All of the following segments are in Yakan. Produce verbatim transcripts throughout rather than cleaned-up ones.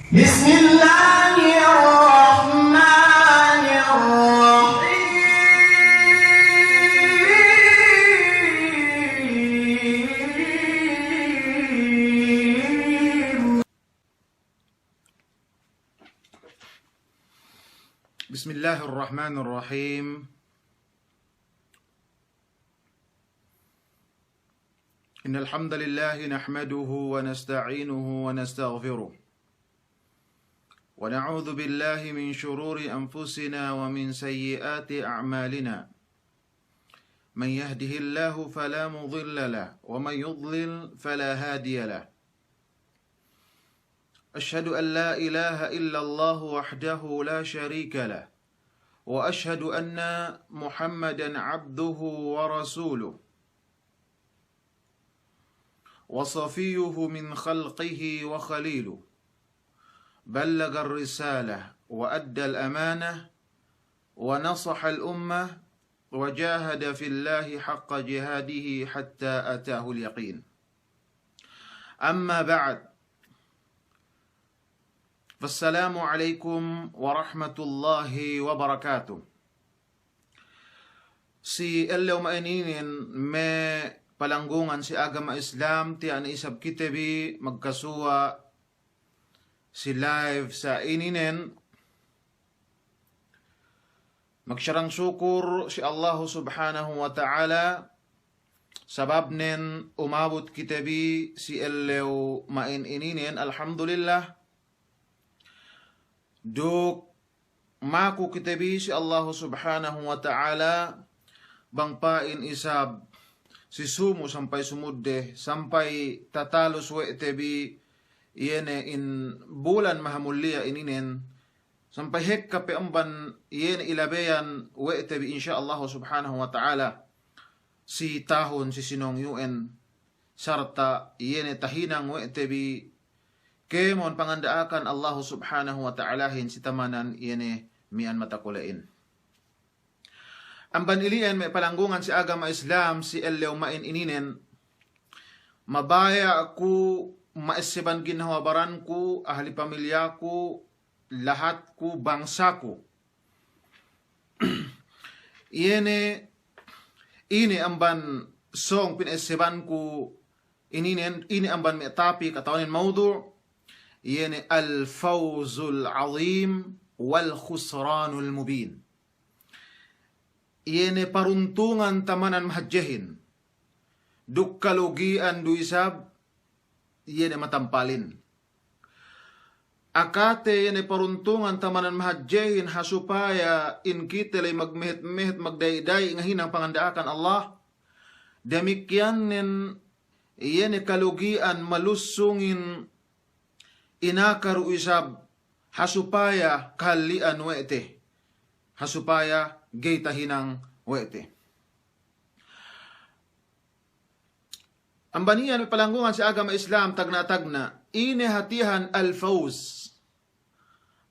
بسم الله الرحمن الرحيم. بسم الله الرحمن الرحيم. إن الحمد لله نحمده ونستعينه ونستغفره، ونعوذ بالله من شرور أنفسنا ومن سيئات أعمالنا. من يهده الله فلا مضل له، ومن يضلل فلا هادي له. أشهد أن لا إله إلا الله وحده لا شريك له، وأشهد أن محمدا عبده ورسوله، وصفيه من خلقه وخليله، بلغ الرسالة وأدى الأمانة ونصح الأمة وجاهد في الله حق جهاده حتى أتاه اليقين. أما بعد، فالسلام عليكم ورحمة الله وبركاته. Si ellew ma'in inin me' palanggungan si agama Islam, tiya' ne isab kite bi magkasuwa' si live sa' ininen. Magsarang sukur si Allahu Subhanahu wa Ta'ala, sababnen umabut kite bi si ellew ma'in ininen, alhamdulillah. Duk maku kite bi si Allahu Subhanahu wa Ta'ala, bang pa'in isab si sumu sampay sumudde, sampay tatalus we' te bi, iye ne in bulan mahamulliya ininen, sampay hekka pe amban iye ne ilabeyan we' te bi, insya Allahu Subhanahu wa Ta'ala, si tahun si sinōng iyu'en, sarta' iye ne tahinang we' te bi kēmon panganda'akan Allahu Subhanahu wa Ta'alahin si tamanan iye ne miya'an matakule'in. Amban ili'en me' palanggungan si agama Islam si ellew ma'in ininen, mabaya' ku ma'esseban ginhawa baranku, ahli pamilyaku, lahatku, bangsaku. Iye ne, ine amban sōng pina'essebanku ininen, ine amban me' tapik atawanen mawdu', iye ne Al-Fawzul Azim wal Khusranul Mubin. Iye ne paruntungan tamanan mahadjehin, duk kalugi'an du isab iye ne matampalin. Akate iye ne paruntungan tamanan mahadjehin ha supaya in kite ley magmehet-mehet, magdayi'-dayi' ngahinang panganda'akan Allah. Damikkiyannen iye ne kalugi'an malussungin inaka du isab ha supaya kahalli'an we' te, ha supaya ga'i tahinang we' te. Amban iyan me' palanggungan si agama Islam tagna'-tagna', ine hātihan al-fawz?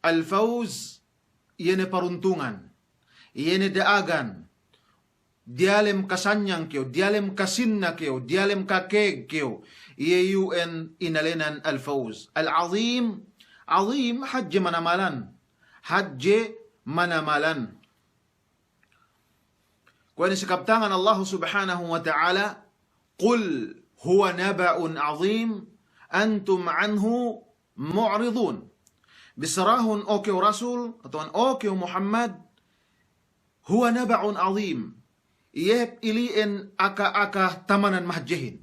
Al-fawz, iye ne paruntungan, iye ne da'agan, diyalem kasanyang kew, diyalem kasinna kew, diyalem kakēg kew, iye iyu'en inalenan al-fawz. Al-azim, azim hadje manamalan, hadje manamalan. Kuwe' ne si kabtangan Allahu Subhanahu wa Ta'ala, "Qul huwa naba'un azim, antum anhu mu'ridun." Bissarahun, o kew Rasul, atawa o kew Muhammad, "Huwa naba'un azim." Iye hep ili'en aka-aka tamanan mahadjehin.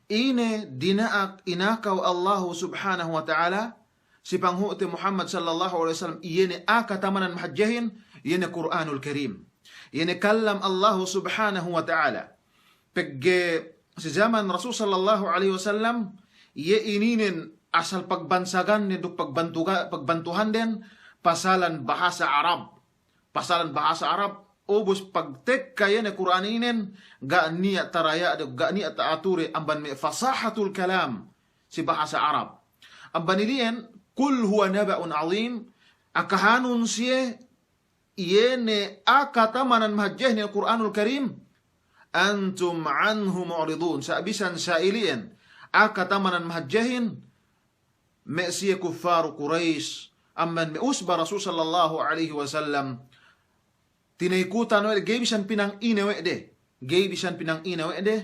Ine dina'ak inaka we' Allahu Subhanahu wa Ta'ala, si panghu'te Muhammad sallallahu alaihi wasallam, iye ne aka tamanan mahadjehin, iye ne Kur'anul Karim. Iye ne kallam Allahu Subhanahu wa Ta'ala. Pegge' si zaman Rasul sallallahu alaihi wasallam, iye ininen asal pagbansaganne duk pagbantuga-, pagbantuhanden pasalan bahasa Arab. Pasalan bahasa Arab, ubus pagtekka iye ne Kur'an inen, ga' niya' taraya'de, ga' niya' ta'ature amban me' fasahatul kalam si bahasa Arab. Amban ili'en, "Qul huwa naba'un azim," akahanun siye, iye ne aka tamanan mahadjehin, Kur'anul Karim, "antum anhu mu'ridun." Sa' bisan sa' ili'en aka tamanan mahadjehin, me' siye kuffaru Quraysh, amban me' usba Rasul sallallahu alaihi wasallam, tinaykutan we' de, ga'i bisan pinangine we' de, ga'i bisan pinangine we' de,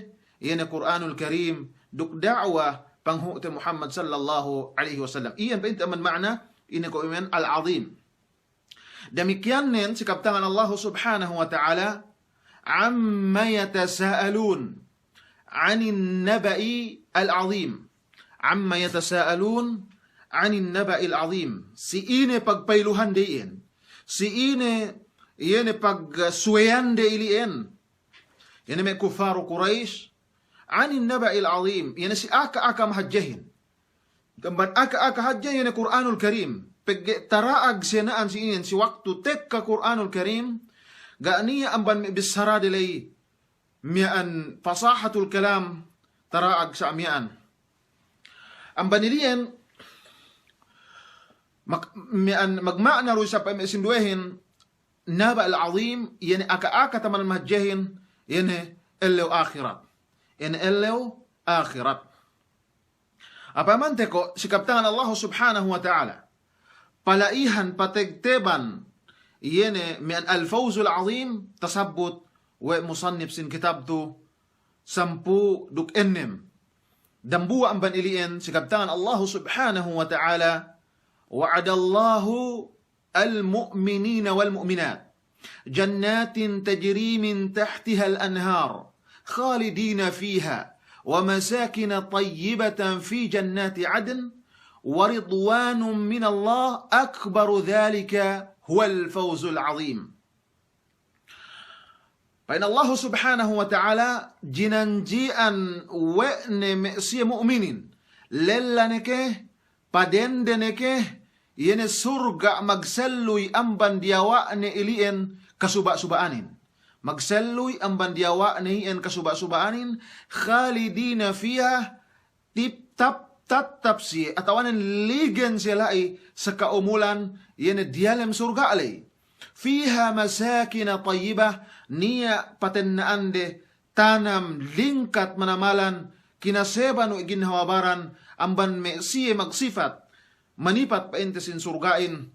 iye ne Kur'anul Karim, duk da'wa panghu'te Muhammad sallallahu alaihi wasallam. Iyan pa'inte amban ma'na, ine ko' iyan al-azim. Damikiyannen si kabtangan Allahu Subhanahu wa Ta'ala, "Amma yatasa'alun anin naba'i al-azim." "Amma yatasa'alun anin naba'il azim." Si ine pagpailuhande iyan. Si ine, iye ne pagsuweyande ili'en. Iye ne me' kuffaru Quraysh. "Anin naba'il azim." Iye ne si aka-aka mahadjehin. Amban aka-aka hadje iye ne Kur'anul Karim. Pegge' tara'ag siye na'an si inin si waktu tekka Kur'anul Karim, ga' niya' amban me' bissarade ley miya'an fasahatul kalam tara'ag sa' miya'an. Amban ili'en, mak-, miya'an magma'na du isab pa'in me' sinduwehin, naba'il azim, iye ne aka-aka tamanan mahadjehin, iye ne ellew ahirat. Iye ne ellew ahirat. Apa mante ko' si kabtangan Allahu Subhanahu wa Ta'ala, pala'ihan pategteban, iye ne miya'an al-fawzul azim, tasabbut we' musannif sin kitab tu sampū' duk ennem. Dambuwa' amban ili'en si kabtangan Allahu Subhanahu wa Ta'ala, "Wa'adallahu المؤمنين والمؤمنات جنات تجري من تحتها الأنهار خالدين فيها ومساكن طيبة في جنات عدن ورضوان من الله أكبر ذلك هو الفوز العظيم." Pa'in Allahu Subhanahu wa Ta'ala, jinanji'an we' ne me' siye mu'minin, lella ne ke, padende ne ke, iye ne surga' magselluy amban diyawa'ne ili'en kasuba'-suba'anin. Magselluy amban diyawa'ne iyan kasuba'-suba'anin, khalidina fiha, tip-, tap-, tattap siye, atawanen ligen siye la'i sakaumulan, iye ne diyalem surga' ley. Fiha masakina tayyibah, niya' patenna'ande tanam lingkat manamalan, kinaseban we' ginhawa baran, amban me' siye magsipat manipat pa'inte sin surga'in,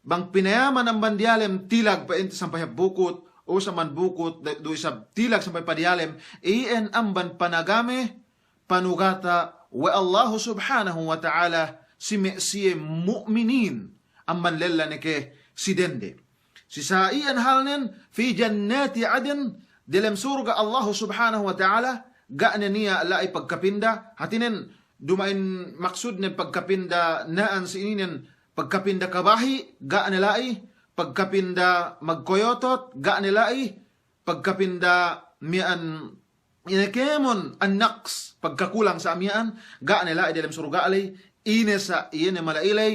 bang pinayaman amban diyalem tilag pa'inte sampay hap bukut, ubus amban bukut, du-, du isab tilag sampay pa diyalem, iyan amban panagame, panugata we' Allahu Subhanahu wa Ta'ala si me' siye mu'minin, amban lella ne ke si dende. Si sa' iyan halnen, fi jannati adn, delem surga' Allahu Subhanahu wa Ta'ala, ga' ne niya' la'i pagkapinda, hātinen duma'in maksudnen pagkapinda na'an si ininen, pagkapinda kabahi', ga' ne la'i, pagkapinda magkoyotot, ga' ne la'i, pagkapinda miya'an ine kēmon an-naqs, pagkakulang sa' miya'an, ga' ne la'i delem surga' ley, ine sa' iye ne mala'i ley,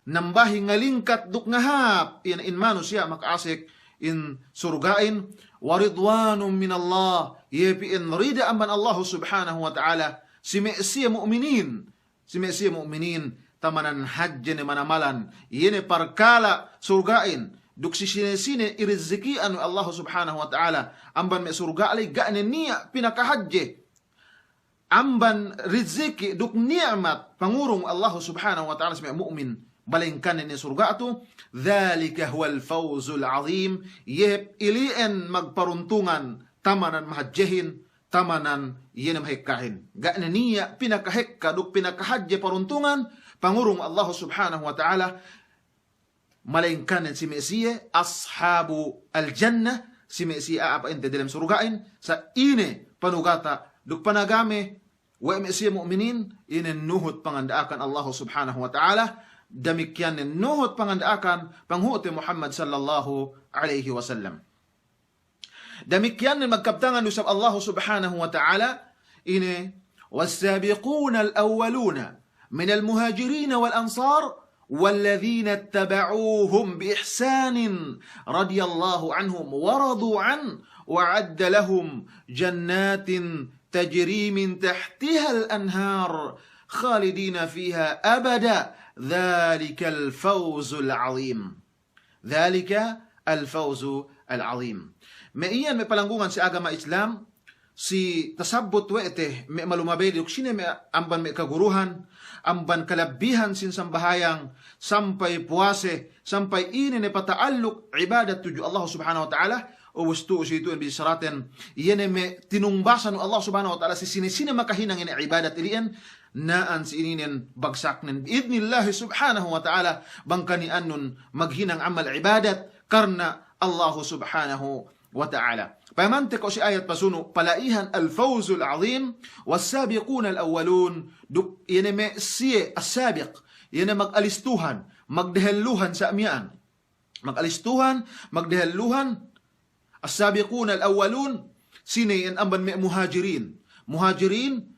nambahi ngalingkat duk ngahāp, iye ne in manusiya' maka'asek in surga'in, wa ridwanun minallah, iye pī in rida amban Allahu Subhanahu wa Ta'ala, si me' siye mu'minin, si me' siye mu'minin, tamanan hadje ne manamalan, iye ne parkala' surga'in, duk si sine-sine iriziki'an we' Allahu Subhanahu wa Ta'ala, amban me' surga' ley ga' ne niya' pinakahadje amban riziki' duk ni'mat pangurung Allahu Subhanahu wa Ta'ala si me' mu'min, malaingkan ne surga' tu, dhalika huwal fawzul azim, iye hep ili'en magparuntungan tamanan mahadjehin, tamanan iye ne mahekkahin. Ga' ne niya' pinakahekka duk pinakahadje paruntungan pangurung Allahu Subhanahu wa Ta'ala, malaingkan ne si me' siye ashabu al-jannah, si me' siye a'a pa'inte delem surga'in, sa' ine panugata duk panagame we' me' siye mu'minin, ine nuhut panganda'akan Allahu Subhanahu wa Ta'ala, damikkiyan ne nuhut panganda'akan panghu'te Muhammad sallallahu alaihi wasallam. Damikkiyan ne magkabtangan du isab Allahu Subhanahu wa Ta'ala, ine, والسابقون الأولون من المهاجرين والأنصار والذين اتبعوهم بإحسان رضي الله عنهم ورضوا عنه وأعد لهم جنات تجري من تحتها الأنهار خالدين فيها أبدا ذلك الفوز العظيم. Dhalika al-fawzu al-azim. Me' iyan me' palanggungan si agama Islam, si tasabbut we' te me' malumabey duk sine me' amban me' kaguruhan, amban kalabbihan sin sambahayang, sampay puwase, sampay ine ne pata'alluk ibadat tudju Allah Subhanahu wa Ta'ala, ubus tu'u si itu in bissaraten, iye ne me' tinungbasan we' Allah Subhanahu wa Ta'ala si sine-sine makahinang ine ibadat ili'en, na'an si ininen bagsaknen. Bi'idnillahi Subhanahu wa Ta'ala, bang kaniya'annun maghinang amal ibadat karna Allah Subhanahu wa Ta'ala. Payamante ko' si ayat pasunu', pala'ihan al-fawzul azim, was-sabiqunal awwalun, duk iye ne me' siye as-sabiq, iye ne magalistuhan, magdehelluhan sa' miya'an. Magalistuhan, magdehelluhan, as-sabiqunal awwalun, sine iyan amban me' muhajirin. Muhajirin,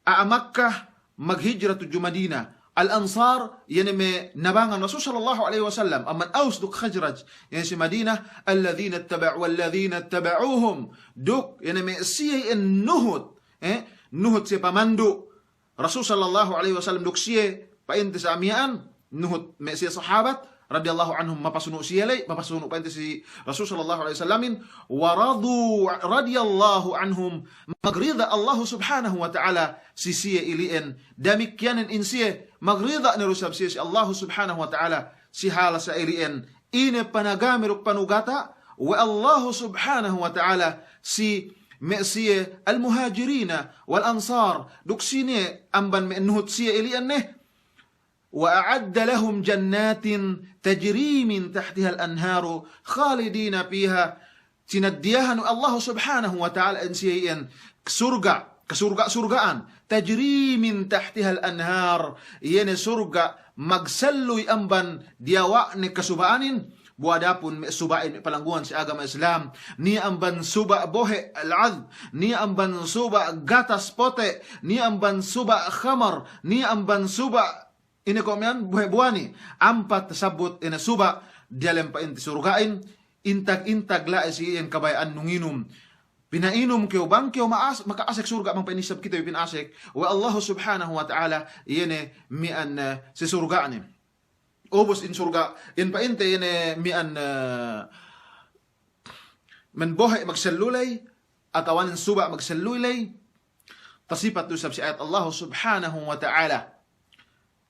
a'a Makkah, maghijra tudju Madina. Al-Ansar, iye ne me' nabangan Rasul sallallahu alaihi wasallam, amban Aus duk Khazraj, iye ne si Madina, alladhina ittaba'u, walladhina ittaba'uhum. Duk, iye ne me' siye iyan nuhut, eh, nuhut siye pamandu' Rasul sallallahu alaihi wasallam duk siye pa'inte sa' miya'an, nuhut me' siye sahabat, radiyallahu anhum, mapasunu' siye ley, mapasunu' pa'inte si Rasul sallallahu alaihi wasallamin, wa radu radiyallahu anhum, magrida Allahu Subhanahu wa Ta'ala si siye ili'en, damikkiyanen in siye, magrida ne du isab siye si Allahu Subhanahu wa Ta'ala, si hal sa' ili'en, ine panagame duk panugata' we' Allahu Subhanahu wa Ta'ala si me' siye al-Muhajirina wal-Ansar, duk sine amban me' nuhut siye ili'en ne, وأعد لهم جنات تجري من تحتها الأنهار خالدين فيها. Sinaddiyahan we' Allahu Subhanahu wa Ta'ala in siye iyan surga', kasurga'-surga'an, تجري من تحتها الأنهار, iye ne surga' magsalluy amban diyawa'ne kasuba'anin, bu adapun me' suba'in me' palanggungan si agama Islam, niya' amban suba' bohe' al-'adb, niya' amban suba' gatas pote', niya' amban suba' khamar, niya' amban suba' ine ko' miya'an, buhe' buwani, ampat tasabbut ine suba' diyalem pa'inte surga'in, intag-intag la'i si iyan kabaya'annu nginum. Pina'inum kew bang kew ma'as-, maka'asek surga' bang pa'in isab kite bi pina'asek we' Allahu Subhanahu wa Ta'ala, iye ne miya'an, eh, si surga'ne. Ubus in surga', in pa'inte iye ne miya'an, eh, men bohe' magsallu ley, atawanen suba' magsallu ley, tasipat du isab si ayat Allahu Subhanahu wa Ta'ala.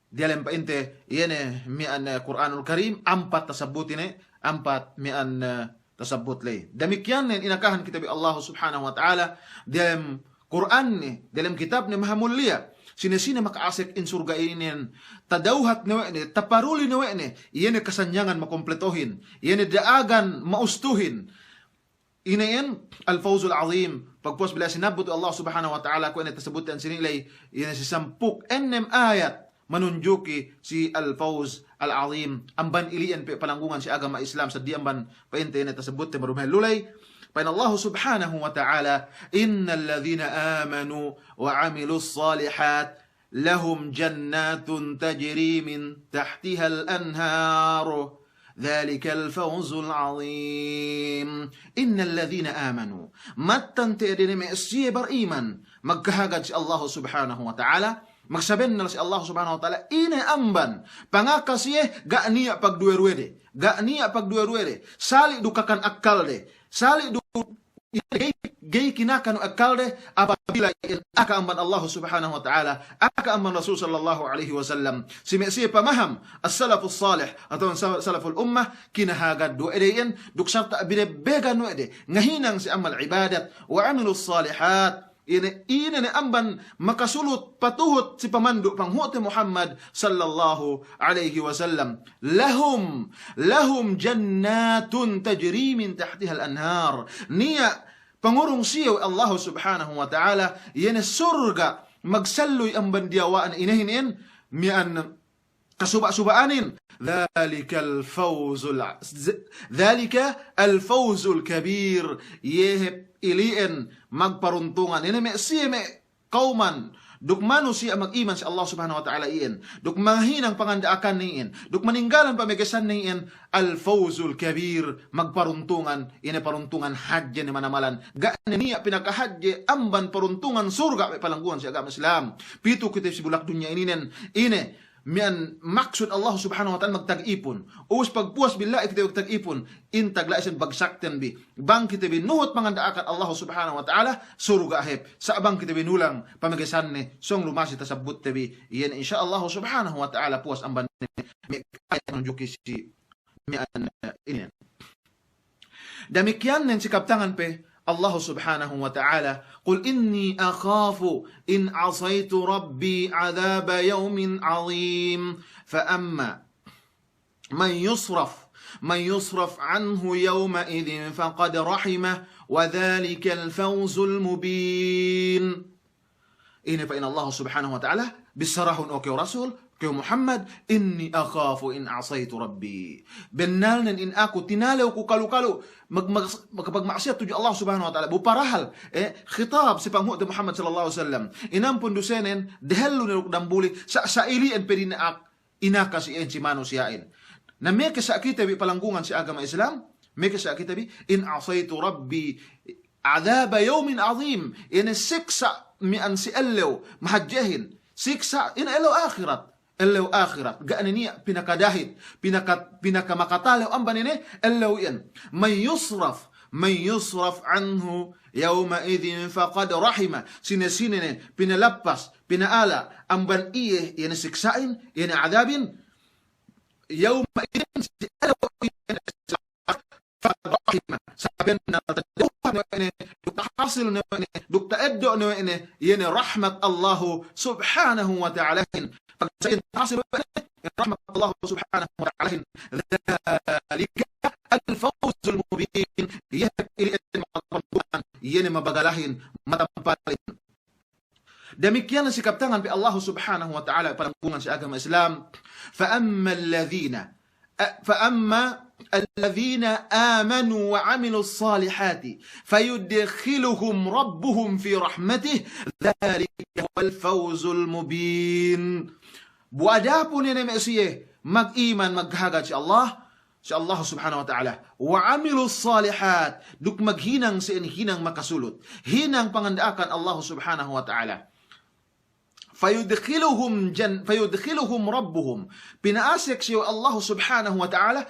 Diyalem pa'inte, iye ne miya'an, eh, Kur'anul Karim, ampat tasabbut ine, ampat miya'an, eh, tasabbut ley. Damikkiyan ne inakahan kite bi Allahu Subhanahu wa Ta'ala, diyalem Kur'anne, diyalem kitabne mahamulliya. Sine-sine maka'asek in surga' inin, tadawhat ne we' ne, taparuli ne we' ne, iye ne kasanyangan makompletohin, iye ne da'agan ma'ustuhin. Ine iyan al-fawzul azim, pagpuwas bi la'i sinabbut we' Allah Subhanahu wa Ta'ala, kuwe' ne tasabbut iyan sini' ley, iye ne si sampū' ennem ayat manunjuki si al-fawz al-azim, amban ili'en pe palanggungan si agama Islam, saddi amban pa'inte iye ne tasabbut te marumahellu ley. Pa'in Allah Subhanahu wa Ta'ala, إن الذين آمنوا وعملوا الصالحات لهم جنات تجري من تحتها الأنهار ذلك الفوز العظيم. إن الذين آمنوا. Mattan te'ed ne me' siye bariman, magkahagad si Allah Subhanahu wa Ta'ala, magsabennal si Allah Subhanahu wa Ta'ala, ine amban pangaka siye ga' niya' pagduwe-duwede, ga' niya' pagduwe-duwede, sali' du kakan akkalde, sali' du ga'i, ga'i kinakan akkalde, apabila iyan aka amban Allah Subhanahu wa Ta'ala, aka amban Rasul sallallahu alaihi wasallam. Si me' siye pamaham as-salafus salih, atawa sa-, salaful ummah, kinahagad du we' de iyan, duk sarta' binebbegan we' de ngahinang si amal ibadat, wa amilus salihat. Ine, ine ne amban makasulut patuhut si pamandu' panghu'te Muhammad sallallahu alaihi wasallam. لهم، لهم جنات تجري من تحتها الأنهار. Niya' pangurung siye we' Allah Subhanahu wa Ta'ala, iye ne surga' magsalluy amban diyawa'an, inehin iyan, miya'an kasuba'-suba'anin. ذلك الفوز الع-، ذلك الفوز الكبير. Iye hep ili'en magparuntungan. Ine me' siye me' kawman duk manusiya' magiman si Allah Subhanahu wa Ta'ala iyan, duk mahinang panganda'akanne iyan, duk maninggalan pamegesanne iyan, al-fawzul kabir, magparuntungan, ine paruntungan hadje ne manamalan. Ga' ne niya' pinakahadje amban paruntungan surga' me' palanggungan si agama Islam. Pitu kite si bulak dunya ininen, ine miya'an maksud Allah Subhanahu wa Ta'ala magtagipun. Ubus pagpuwas bi la'i kite magtagipun, in tagla'i sin bagsakten bi. Bang kite bi nuhut panganda'akan Allah Subhanahu wa Ta'ala, surga' hep. Sa' bang kite bi nulang pamagesanne, sōng lumasi tasabbutte bi. Iyan insya Allah Subhanahu wa Ta'ala puwas amban me' ayat nunjuki si miya'an, eh, inin. Damikkiyan nen si kabtangan pe Allah Subhanahu wa Ta'ala, قل إني أخاف إن عصيت ربي عذاب يوم عظيم. فأما من يصرف، من يصرف عنه يومئذ فقد رحمه وذلك الفوز المبين. Ine pa'in Allah Subhanahu wa Ta'ala, bissarahun, o kew Rasul, kew Muhammad, إني أخاف إن عصيت ربي. Bennalnen in aku tinalew ku kalu-kalu mag-, mag-, magpagma'siyat tudju Allah Subhanahu wa Ta'ala. Bu parahal, eh, khitab si panghu'te Muhammad sallallahu alaihi wasallam. Inampun dusenen, dehellu ne duk dambuli, sa-, sa'ili'en pe dina'ak inaka si iyan si manusiya'in. Na meke sa' kite bi palanggungan si agama Islam, meke sa' kite bi, إن عصيت ربي عذاب يوم عظيم. Ine siksa' miya'an si ellew mahadjehin. Siksa' ine ellew ahirat. Ellew ahirat. Ga' ne niya' pinakadahit, pinaka-, pinakamakatalew amban ine ellew iyan. من يصرف، من يصرف عنه يومئذ فقد رحمه. Sine-sine ne pinalappas, pina'ala' amban iye, iye ne siksa'in, iye ne adabin, يومئذ, si ellew iyan, فقد رحمه. Sabennal ta'eddo'an ne we' ne, duk tahasil ne we' ne, duk ta'eddo' ne we' ne, iye ne rahmat Allahu Subhanahu wa Ta'alahin. Pag sa'in tahasil we' ne rahmat Allahu Subhanahu wa Ta'alahin. ذلك الفوز المبين. Iye, iye ne mabagalahin, matampalin. Damikkiyan si kabtangan pe Allah Subhanahu wa Ta'ala, palanggungan si agama Islam. فأما الذين، أ، فأما الذين آمنوا وعملوا الصالحات فيدخلهم ربهم في رحمته ذلك هو الفوز المبين. Bu adapun ine me' siye mag'iman, maghagad si Allah, si Allah Subhanahu wa Ta'ala. وعملوا الصالحات, duk maghinang siye hinang makasulut. Hinang panganda'akan Allah Subhanahu wa Ta'ala. فيدخلهم جن-، فيدخلهم ربهم. Pina'asek siye we' Allah Subhanahu wa Ta'ala,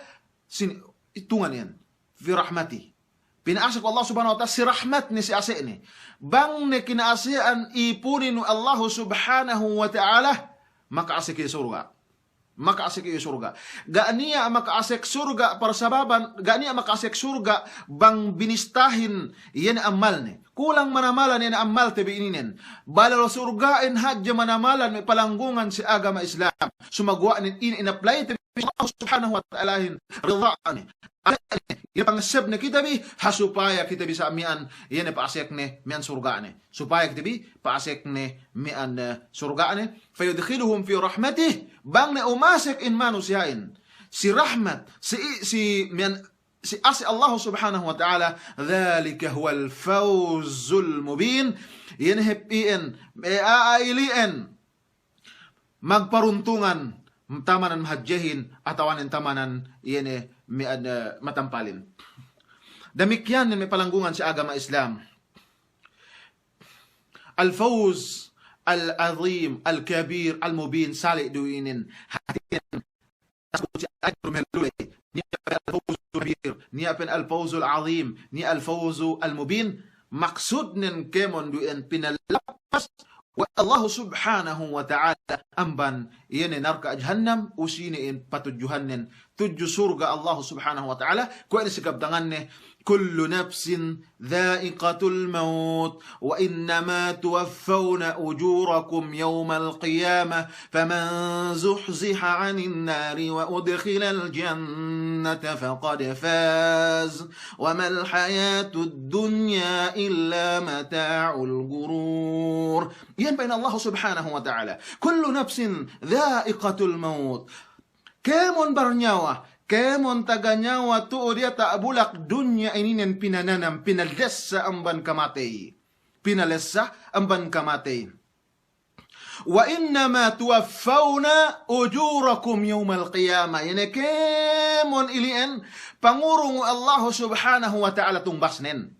sin-, itungan iyan. في رحمته. Pina'asek we' Allah Subhanahu wa Ta'ala si rahmatne, si asekne. Bang ne kina'ase'an ipunin we' Allah Subhanahu wa Ta'ala, maka'asek iye surga'. Maka'asek iye surga'. Ga' niya' maka'asek surga' parsababan, ga' niya' maka'asek surga' bang binistahin iye ne ammalne. Kulang manamalan iye ne ammalte bi ininen. Balal surga'in hadja manamalan me' palanggungan si agama Islam. Sumaguwa'nen inin in-apply te bi Allah Subhanahu wa Ta'alahin rida'ne. Iye pangesebne kite bi, ha supaya kite bi sa' miya'an, iye ne pa'asekne miya'an surga'ne. Supaya kite bi pa'asekne miya'an, eh, surga'ne. فيدخلهم في رحمته, bang ne umasek in manusiya'in si rahmat, si, si miya'an, si ase' Allah Subhanahu wa Ta'ala, ذلك هو الفوز المبين. Iye ne hep iyan, eh, a'a ili'en magparuntungan, tamanan mahadjehin, atawanen tamanan iye ne me', eh, matampalin. Damikkiyan ne me' palanggungan si agama Islam. الفوز العظيم الكبير المبين, sali' du inin. Hātinen, tasbut si ayat dumehellu ley. Niya' pe al-fawzul kabir, niya' pe al-fawzul azim, niya' al-fawzul mubin. Maksudnen kēmon du iyan pinalappas we' Allahu Subhanahu wa Ta'ala amban iye ne narka' jahannam, u sine in patudjuhannen tudju surga' Allahu Subhanahu wa Ta'ala, kuwe' ne si kabtanganne, كل نفس ذائقة الموت وإنما توفون أجوركم يوم القيامة فمن زحزح عن النار وأدخل الجنة فقد فاز وما الحياة الدنيا إلا متاع الغرور. Iyan pa'in Allahu Subhanahu wa Ta'ala, كل نفس ذائقة الموت. Kēmon barnyawa, kēmon taga nyawa tu'u diyata' bulak dunya ininen pinananam, pinalessa amban kamatey. Pinalessa amban kamatey. وإنما توفون أجوركم يوم القيامة. Iye ne kēmon ili'en pangurung Allahu Subhanahu wa Ta'ala tumbasnen.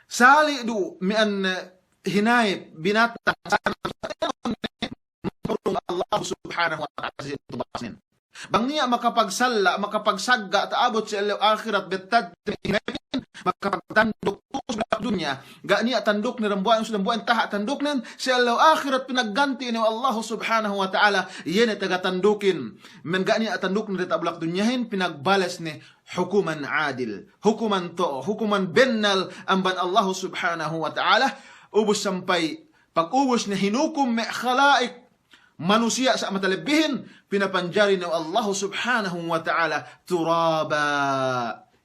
Sali' du mi'an, eh, hinayep binatang, mangurung Allah Allah Subhanahu wa Ta'ala si tumbasnen. Bang niya' makapagsalla', makapagsagga' ta'abut si ellew ahirat, bettad, makapagtanduk tu'u si bulak dunya. Ga' niya' tandukne dambuwa'in, sudah dambuwa'in taha' tanduknen, si ellew ahirat pinagganti' ne we' Allah Subhanahu wa Ta'ala, iye ne taga tandukin. Men ga' niya' tandukne diyata' bulak dunyahin, pinagbales ne hukuman adil, hukuman to'o, hukuman bennal amban Allah Subhanahu wa Ta'ala, ubus sampay pagubus ne hinukum me' khala'ik, manusiya' sa' matalebbihin, pinapanjari ne we' Allah Subhanahu wa Ta'ala turaba.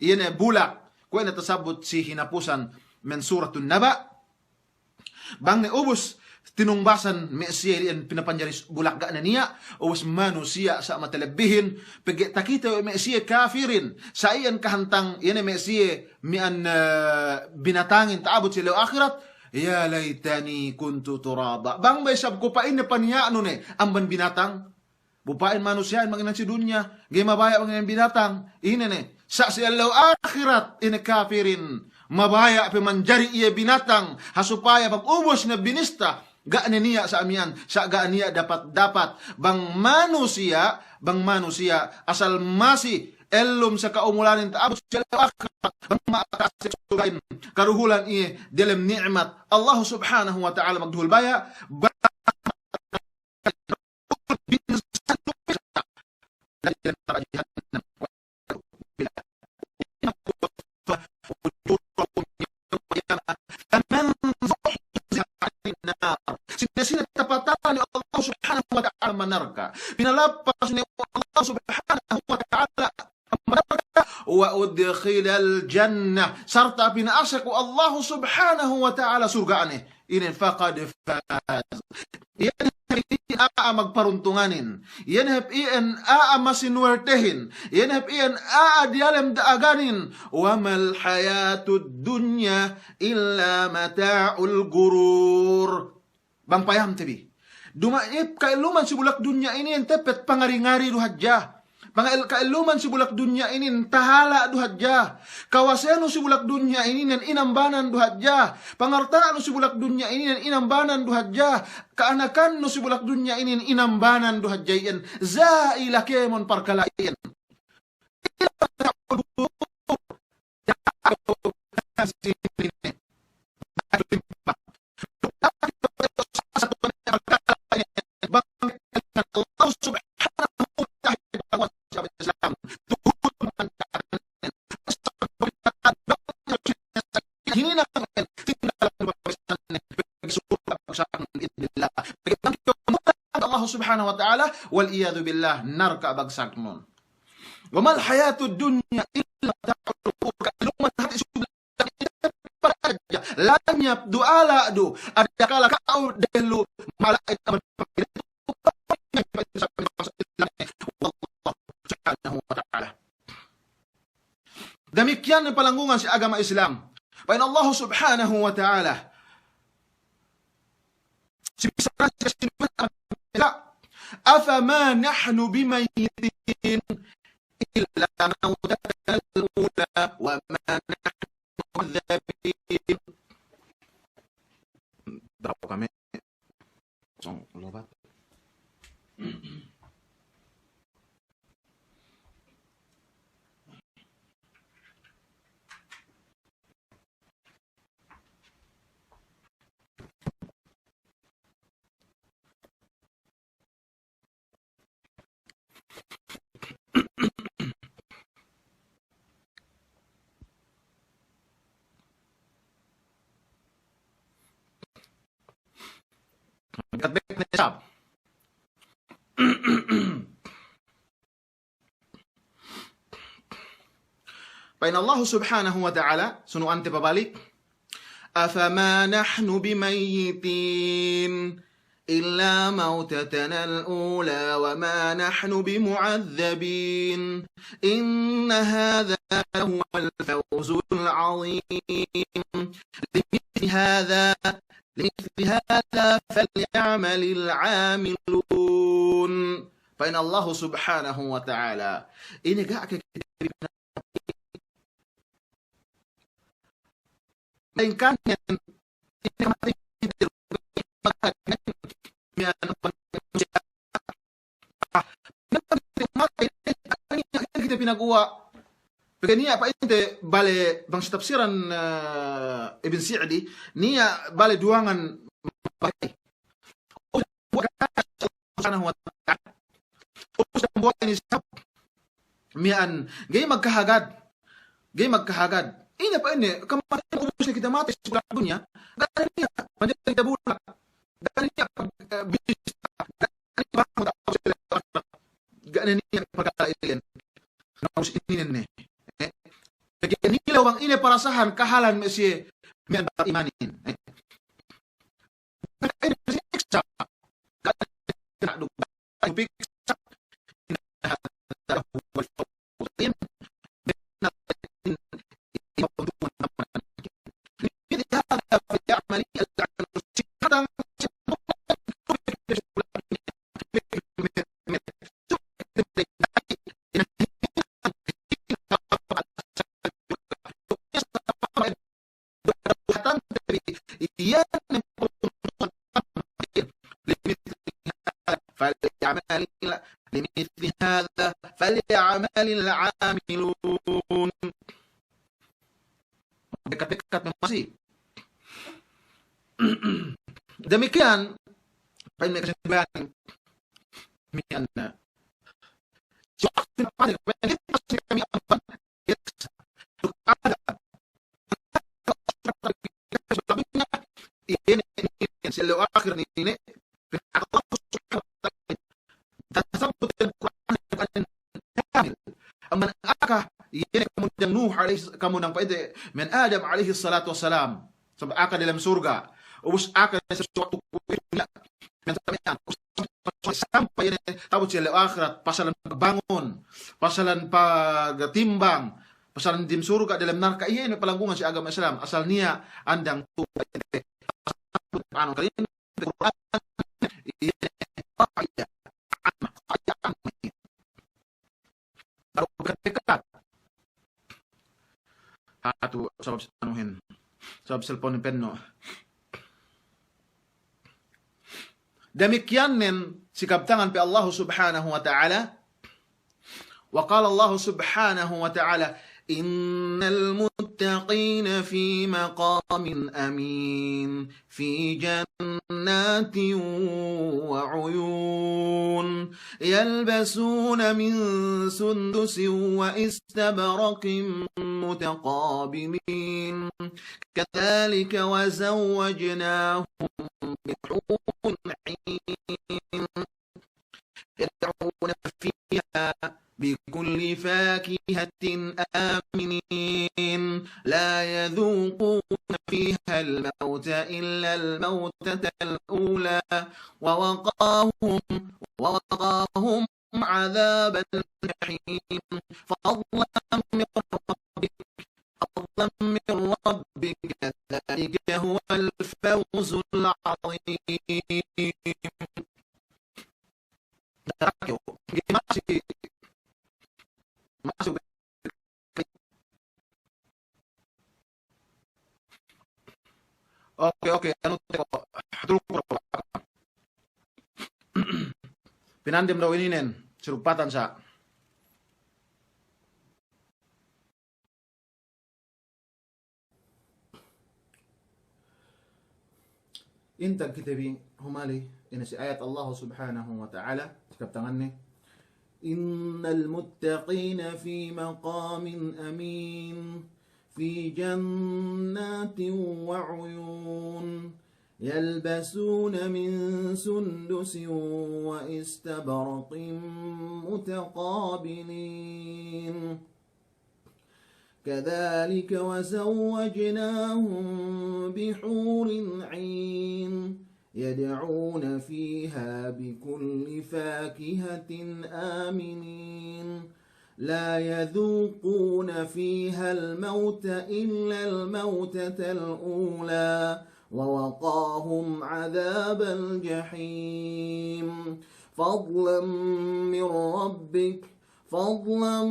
Iye ne bulak, kuwe' ne tasabut si hinapusan men Suratun Naba. Bang ne ubus tinungbasan me' siye iyan pinapanjari bulak ga' ne niya', ubus manusiya' sa' matalebbihin, pegge' takite we' me' siye kafirin, sa' iyan kahantang, iye ne me' siye miya'an, eh, binatangin ta'abut si ellew ahirat, "Ya laytani kuntu turaba." Bang ba isab ku pa'inne paniya'nu ne amban binatang. Bu pa'in manusiya'in bang inan si dunya, ga'i mabaya' bang inan binatang. Ine ne, sa' si ellew ahirat, ine kafirin, mabaya' pe manjari iye binatang, ha supaya pagubus ne binista, ga' ne niya' sa' miya'an, sa' ga' niya' dapat-dapat. Bang manusiya', bang manusiya', asal masi ellum sa' ka'umulanin ta'abut si ellew ahirat, bang ma'aka si surga'in, kaduhulan iye diyalem ni'mat Allah Subhanahu wa Ta'ala magduhul baya', bang Sine-sine tapatahan we' Allah Subhanahu wa Ta'ala amban narka', pinalappas ne we' Allah Subhanahu wa Ta'ala amban narka', wa udkhilal jannah, sarta' pina'asek we' Allah Subhanahu wa Ta'ala surga'ne. Inin faqad faz. Iye ne hep iyan a'a magparuntunganin. Iye ne hep iyan a'a masinuwertehin. Iye ne hep iyan a'a diyalem da'aganin. Wa mal hayatud dunya illa mata'ul ghurur. Bang payamte bi. Duma'in hep ka'elluman si bulak dunya inin tepet pangari-ngari du hadja. Panga'el-, ka'elluman si bulak dunya inin tahala' du hadja. Kawasenu si bulak dunya inin inambanan du hadja. Pangarta'nu si bulak dunya inin inambanan du hadja. Ka'anakannu si bulak dunya inin inambanan du hadja iyan. Za'ila kēmon parkala' iyan. Allah Subhanahu wa Ta'ala. Hininang, Allah Subhanahu wa Ta'ala, wal iyadhu billah, narka' bagsagnun. Wa mal hayatud dunya illa mata'ul ghurur. Ka'elluman hati' si bulak Lanyap du, ala' du, adakala ka'u dehellu mala'ika. Subhanahu wa ta'ala. Damikkiyan ne palanggungan si agama Islam. Pa'in Allah Subhanahu wa ta'ala, si bisan, si bisan, "Afama nahnu bimayyitin illa mawtatanal ula wa ma nahnu bimu'azzabin." Daw kami. Sōng lobat. Pa'in Allahu Subhanahu wa Ta'ala, sunu'ante pabalik, "Afama nahnu bimayyitin, illa mawtatanal ula wa ma nahnu bimu'azzabin. Inna hadha lahuwal fawzul azim. Limithli hadha, limithli hadha falya'malil 'amilun." Pa'in Allahu Subhanahu wa Ta'ala, ine ga' ke kite Melainkan yang, yang mati, yang mati, sinaguwa'. Pegge' niya' pa'inte bale bang si tafsiran, eh, Ibn Sa'di, niya' bale duwangan bale. Subhanahu wa ta'ala. Ubus dambuwa' inin sabab miya'an, ga'i magkahagad. Ga'i magkahagad. Ine pa'inne, kamatey ubus ne kite matey si bulak dunya, ga' ne niya' manjari kite bulak. Ga' ne niya' pag-, eh, bisa. Ga' ne niya' pag-, ga' ne niya' pagkala' ili'en. Na ubus ininen ne. Eh? Pegge' nilew bang ine parasahan kahalan me' siye miya'an bang imanin. Eh? فليعمل، لمثل هذا فليعمل العاملون. Dekat-dekat memang masih. Damikiyan, pa'in me' kasinduwehan miya'an. Iye ne, si ellew ahirat inin, Allah Subhanahu wa Ta'ala, tasabbut Al-Qur'an kamil. Amban aka, iye ne kamundang Nuh alayhi, kamundang pa'inte, min Adam alayhis salatu wassalam. Sampay aka delem surga'. Ubus aka ne sesuatu kuwe' dunya. Sampay iye ne ta'abut si ellew ahirat, pasalan pagbangun, pasalan pagtimbang, pasalan dem surga', delem narka', iye ne palanggungan si agama Islam, asal niya' andang tu'u. Anu, kali ini, Qur'an, iye ne, qa'idah amma, qa'idah amma. Baru dekat-dekat. Hatu sabab anuhin. Sabab selpon penno'. Damikiyannen si kabtangan pe Allah Subhanahu wa Ta'ala. Wa qala Allah Subhanahu wa Ta'ala, إن المتقين في مقام أمين. في جنات وعيون. يلبسون من سندس وإستبرق متقابلين. كذلك وزوجناهم بحور عين. يدعون فيها بكل فاكهة آمنين. لا يذوقون فيها الموت إلا الموتة الأولى. ووقاهم، ووقاهم عذاب الجحيم. فضلا من ربك، فضلا من ربك، ذلك هو الفوز العظيم. Oke, oke, anu, pinandem daw ininen, sirupatan sa. Intag kite bi humali ine si ayat Allah Subhanahu wa Ta'ala, si kabtanganne, إن المتقين في مقام أمين، في جنات وعيون، يلبسون من سندس وإستبرق متقابلين. كذلك وزوجناهم بحور عين، يدعون فيها بكل فاكهة آمنين. لا يذوقون فيها الموت إلا الموتة الأولى، ووقاهم عذاب الجحيم. فضلا من ربك، فضلا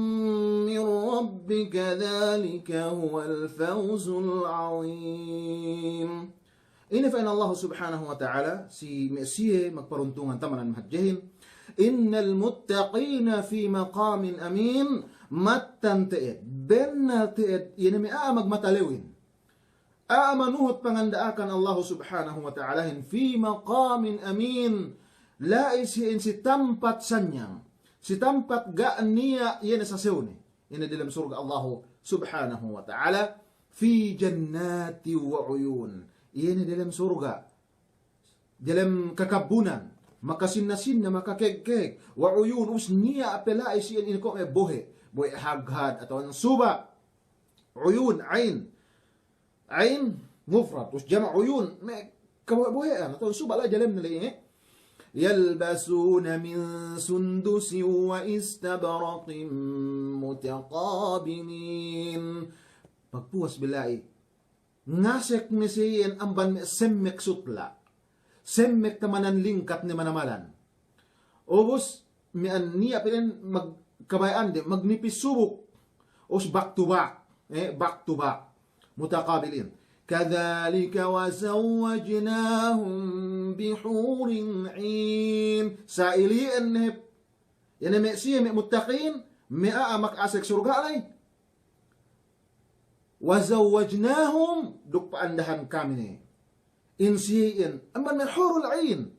من ربك، ذلك هو الفوز العظيم. Ine pa'in Allah Subhanahu wa Ta'ala, si me' siye magparuntungan tamanan mahadjehin, إن المتقين في مقام أمين, Mattan te'ed, bennal te'ed, iye ne me' a'a magmatalewin. A'a manuhut panganda'akan Allahu Subhanahu wa Ta'alahin, fi maqamin amin. La'i siyehin si tampat sanyang, si tampat ga' niya' iye ne sasewne. Iye ne delem surga' Allahu Subhanahu wa Ta'ala, fi jannati wa uyun. Iye ne delem surga', delem kakabbunan, makasinna-sinna, makakeg-keg, wa uyun, ubus niya' pe la'i siyehin ine ko' me' bohe', bohe' haghad atawa suba'. Uyun, ain. Ain mufrad, ubus jama' uyun, me' kabohe'-bohe'an atawa suba' la'i delemne la'i, eh. Yalbasuna min sundusin wa istabraqin mutaqabilin. Pagpuwas bi la'i, ngasek ne siyehin amban me' semmek sutla', semmek tamanan lingkat ne manamalan. Ubus, miya'an niya' pe den mag-, kabaya'ande, magnipis subuk. Ubus back to back, eh, back to back. Mutaqabilin. Kadhalika wa zawwajnahum bi hurin ain. Sa ili'en ne, iye ne me' siye me' muttaqin, me' a'a maka'asek surga' la'i. Wa zawwajnahum, duk pa'andahan kami ne in siyehin amban me' hurul ain.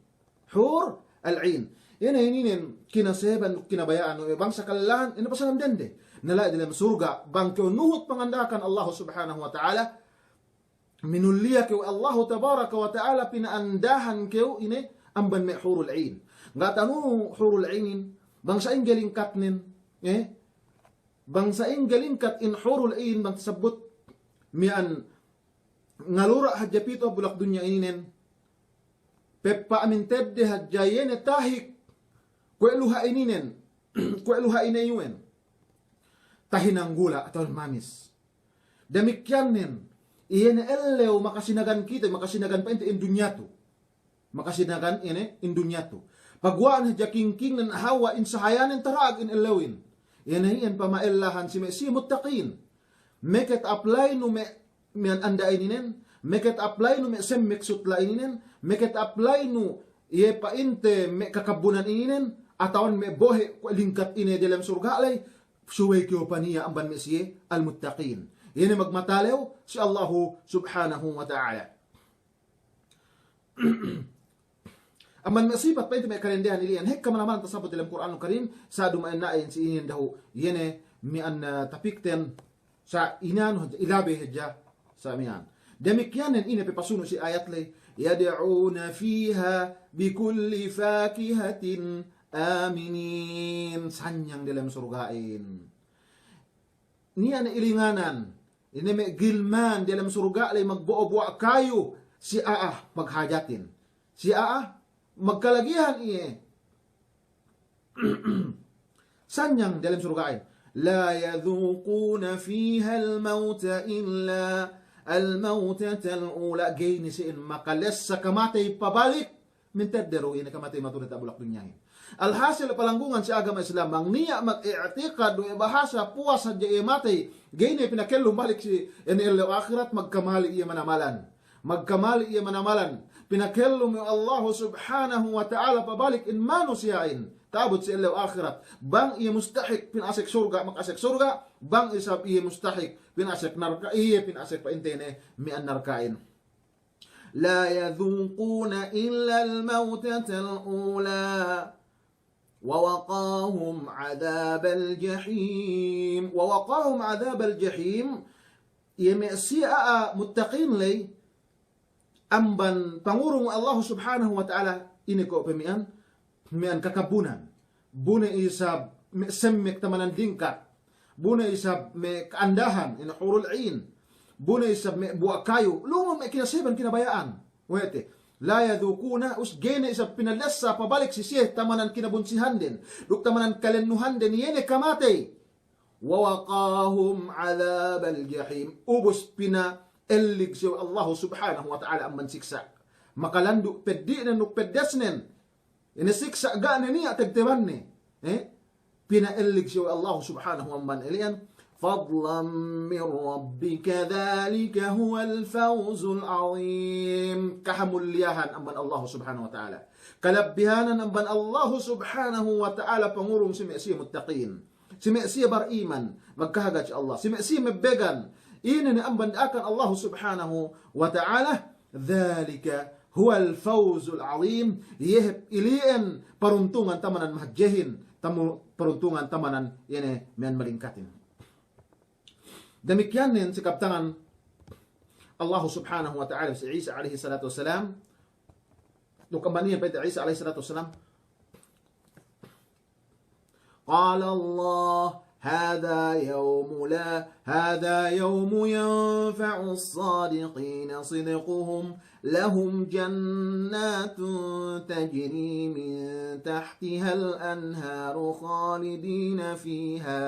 Hur al-ain. Iye ne ininen kinaseban, kinabaya'an, we' bangsa kalellahan, ine pasalan dende. Na la'i delem surga', bang kew nuhut panganda'akan Allahu Subhanahu wa Ta'ala, minulliya kew Allahu Tabaraka wa Ta'ala, pina'andahan kew ine amban me' hurul ain. Ga' tanu hurul ainin, bang sa'ingge lingkatnen, eh? Bang sa'ingge lingkat in hurul ain, bang tasabbut miya'an ngalura' hadja pitu bulak dunya ininen, peppa' amintedde hadja iye ne tahik, kuwe' luha' ininen, kuwe' luha' ineyu'en, tahinang gula' atawa manis. Damikkiyannen, iye ne ellew makasinagan kite, makasinagan pa'inte in dunya tu. Makasinagan ine in dunya tu. Paguwa'an hadja kingkingnen, hawa in sahayanen, tara'ag in ellewin. Iye ne iyan pama'ellahan si me' siye muttaqin. Meke ta'apply nu me' miya'an anda ininen, meke ta'apply nu me' semmek sutla' ininen, meke ta'apply nu iye pa'inte me' kakabbunan ininen, atawa me' bohe' kuwe' lingkat ine delem surga' la'i, subey kew paniya' amban me' siye al-muttaqin. Iye ne magmatalew si Allahu Subhanahu wa Ta'ala. Amban me' sipat pa'inte me' kadendehan ili'en, hekka manamalan tasabbut delem Kur'anul Karim, sa' duma'in na'in si inin dahu', iye ne miya'an, eh, tapikten, sa' inanu hadja, ilabe hadja, sa' miya'an. Damikkiyanen ine pe pasunu' si ayat ley, yad'una fiha bikulli fakihatin aminin. Sanyang delem surga'in. Niya' ne ilinganan, ine me' gilman diyalem surga' ley magbo'o buwa' kayu, si a'a maghajatin. Si a'a magkalagihan iye. Sanyang diyalem surga'in. La yadhuquna fihal mawta illa al mawtatal ula. Ga'i ne si'in makalessa kamatey pabalik. Mintedde du ine kamatey matu'u diyata' bulak dunyahin. Alhasil palanggungan si agama Islam, bang niya' mag-i'tikad we' bahasa puwas hadja iye matey, ga'i ne pinakellum balik si ine ellew ahirat, magkamali' iye manamalan. Magkamali' iye manamalan. Pinakellum we' Allahu Subhanahu wa Ta'ala pabalik in manusiya'in. Ta'abut si ellew ahirat. Bang iye mustahik pinasek surga', makasek surga'. Bang isab iye mustahik pinasek narka', iye pinasek pa'inte ne miya'an narka'in. La yadhuquna illal mawtatal ula wa waqahum adhabal jahim. Wa waqahum adhabal jahim. Iye me' siye a'a muttaqin ley amban pangurung Allahu Subhanahu wa Ta'ala, ine ko' pe miya'an, miya'an kakabbunan. Bu ne isab me' semmek tamanan dingkat. Bu ne isab me' ka'andahan, ine hurul 'in. Bu ne isab me' buwa' kayu. Lu'u me' kinaseban kinabaya'an. We'te. La yadhuquna, us ga'i ne isab pinalessa pabalik si siye tamanan kinabunsihanden. Duk tamanan kalennuhanden, iye ne kamatey. Wa waqahum adhabal jahim. Ubus pina'ellig siye we' Allahu Subhanahu wa Ta'ala amban siksa'. Makalandu' peddi'nen duk peddesnen. Ine siksa' ga' ne niya' tegtebanne. Eh? Pina'ellig siye we' Allahu Subhanahu amban ili'an. Fadlan min rabbika dhalika huwal fawzul 'azim. Kahamulliyahan amban Allahu Subhanahu wa Ta'ala. Kalabbihanan amban Allahu Subhanahu wa Ta'ala pangurung si me' siye muttaqin. Si me' siye bariman, magkahagad si Allah. Si me' siye mebbegan, ine ne amban da'akan Allah Subhanahu wa Ta'ala, dhalika huwal fawzul azim, iye hep ili'en paruntungan tamanan mahadjehin, tamu-, paruntungan tamanan iye ne miya'an malingkatin. Damikkiyan nen si kabtangan Allah Subhanahu wa Ta'ala si Isa alayhi salatu wassalam, duk amban iye pa'inte Isa alayhi salatu wassalam, قال الله هذا يوم لا، هذا يوم ينفع الصادقين صدقهم، لهم جنات تجري من تحتها الأنهار خالدين فيها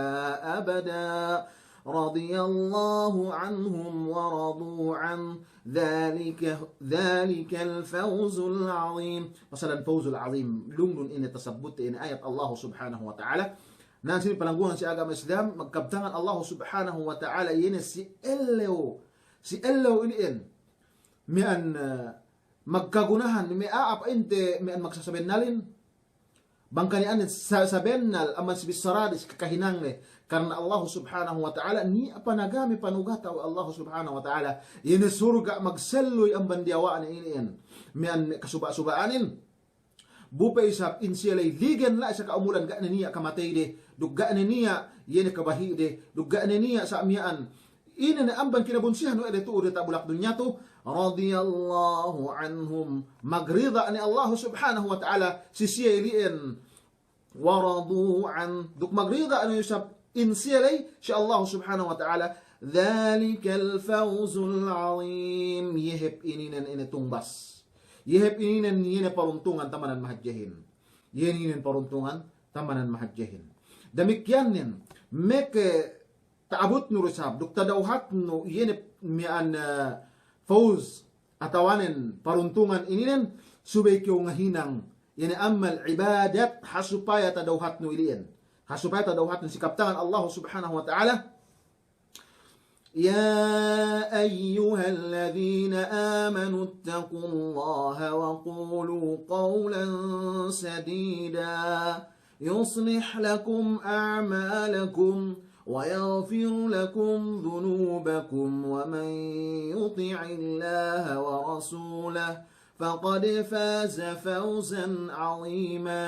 أبدا، رضي الله عنهم ورضوا عنه، ذلك، ذلك الفوز العظيم. Pasalan fawzul azim, lunglung ine tasabbut ine ayat Allah Subhanahu wa Ta'ala. Na sini palanggungan si agama Islam, magkabtangan Allah Subhanahu wa Ta'ala, iye ne si ellew, si ellew ili'en miya'an, eh, magkagunahan, me' a'a pa'inte miya'an magsasabennalin. Bang kaniya'an sa-, sabennal amban si bissarade, si kakahinangne. Karna Allah Subhanahu wa Ta'ala, niya' panagame panugata we' Allah Subhanahu wa Ta'ala, iye ne surga' magselluy amban diyawa'ne ili'en miya'an me' kasuba'-suba'anin. Bu pe isab in siye ley ligen la'i sa ka'umulan, ga' ne niya' kamateyde, duk ga' ne niya' iye ne kabahi'de, duk ga' ne niya' sa' miya'an ine ne amban kinabunsihan we' de tu'u diyata' bulak dunya tu, radiyallahu anhum, magrida ne Allah Subhanahu wa Ta'ala si siye ili'en, wa radu an, duk magrida ne isab in siye ley si Allah Subhanahu wa Ta'ala, dhalikal fawzul azim, iye hep ininen ine tungbas, iye hep ininen iye ne paruntungan tamanan mahadjehin, iye ininen paruntungan tamanan mahadjehin. Damikkiyan nen, meke ta'abutnu du isab, duk tadawhatnu iye ne miya'an, eh, fawz, atawanen paruntungan ininen, subey kew ngahinang iye ne amal ibadat, ha supaya tadawhatnu ili'en. Ha supaya tadawhatnu si kabtangan Allah Subhanahu wa Ta'ala, يا أيها الذين آمنوا اتقوا الله وقولوا قولا سديدا يصلح لكم أعمالكم ويغفر لكم ذنوبكم ومن يطع الله ورسوله فقد فاز فوزا عظيما.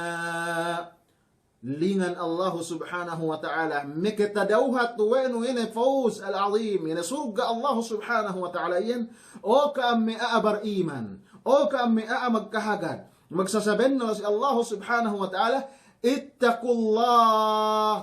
Lingan Allah Subhanahu wa Ta'ala, meke tadawhat we' nu ine fawz al-azim, ine surga' Allah Subhanahu wa Ta'ala iyan, o ka'am me' a'a bariman, o ka'am me' a'a magkahagad, magsasabennal si Allah Subhanahu wa Ta'ala, ittaqullah,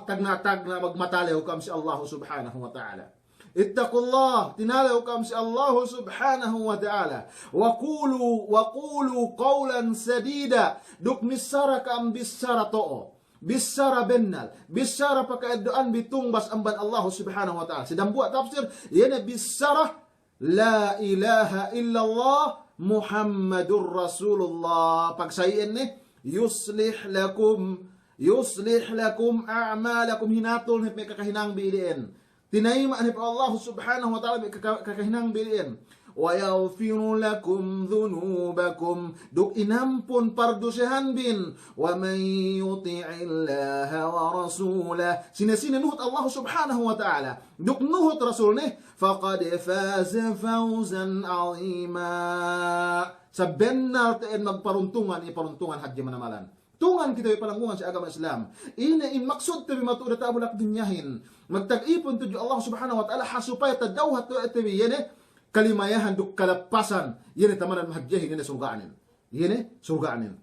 tagna'-tagna' magmatalew ka'am si Allah Subhanahu wa Ta'ala. Ittaqullah, tinalew ka'am si Allah Subhanahu wa Ta'ala. Wa qulu, wa qulu qawlan sadida. Duk missara ka'am bissara to'o, bissara bennal, bissara paka'eddo'an bi tungbas amban Allah Subhanahu wa Ta'ala. Si dambuwa' tafsir, iye ne bissara la ilaha illallah Muhammadur Rasulullah. Pagsa'i'en ne, yuslih lakum, yuslih lakum a'malakum, hinatul ne hep me' kakahinang bi ili'en. Tinayima' ne hep Allah Subhanahu wa Ta'ala me' kaka-, kakahinang bi ili'en. Wa yaghfir lakum dhunubakum, duk inampun pardusehan bin. Wa man yuti'illaha wa rasulah, sine-sine nuhut Allah Subhanahu wa Ta'ala duk nuhut Rasulne, faqad faza fawzan azima. Sabennal te'ed magparuntungan, iye paruntungan hadje manamalan. Tungan kite bi palanggungan si agama Islam. Ine in maksudte bi matu'u diyata' bulak dunyahin, magtag-ipun tudju Allah Subhanahu wa Ta'ala, ha supaya tadawhat we' te bi iye ne kalimayahan duk kalappasan, iye ne tamanan mahadjehin, iye ne surga'nen. Iye ne surga'nen.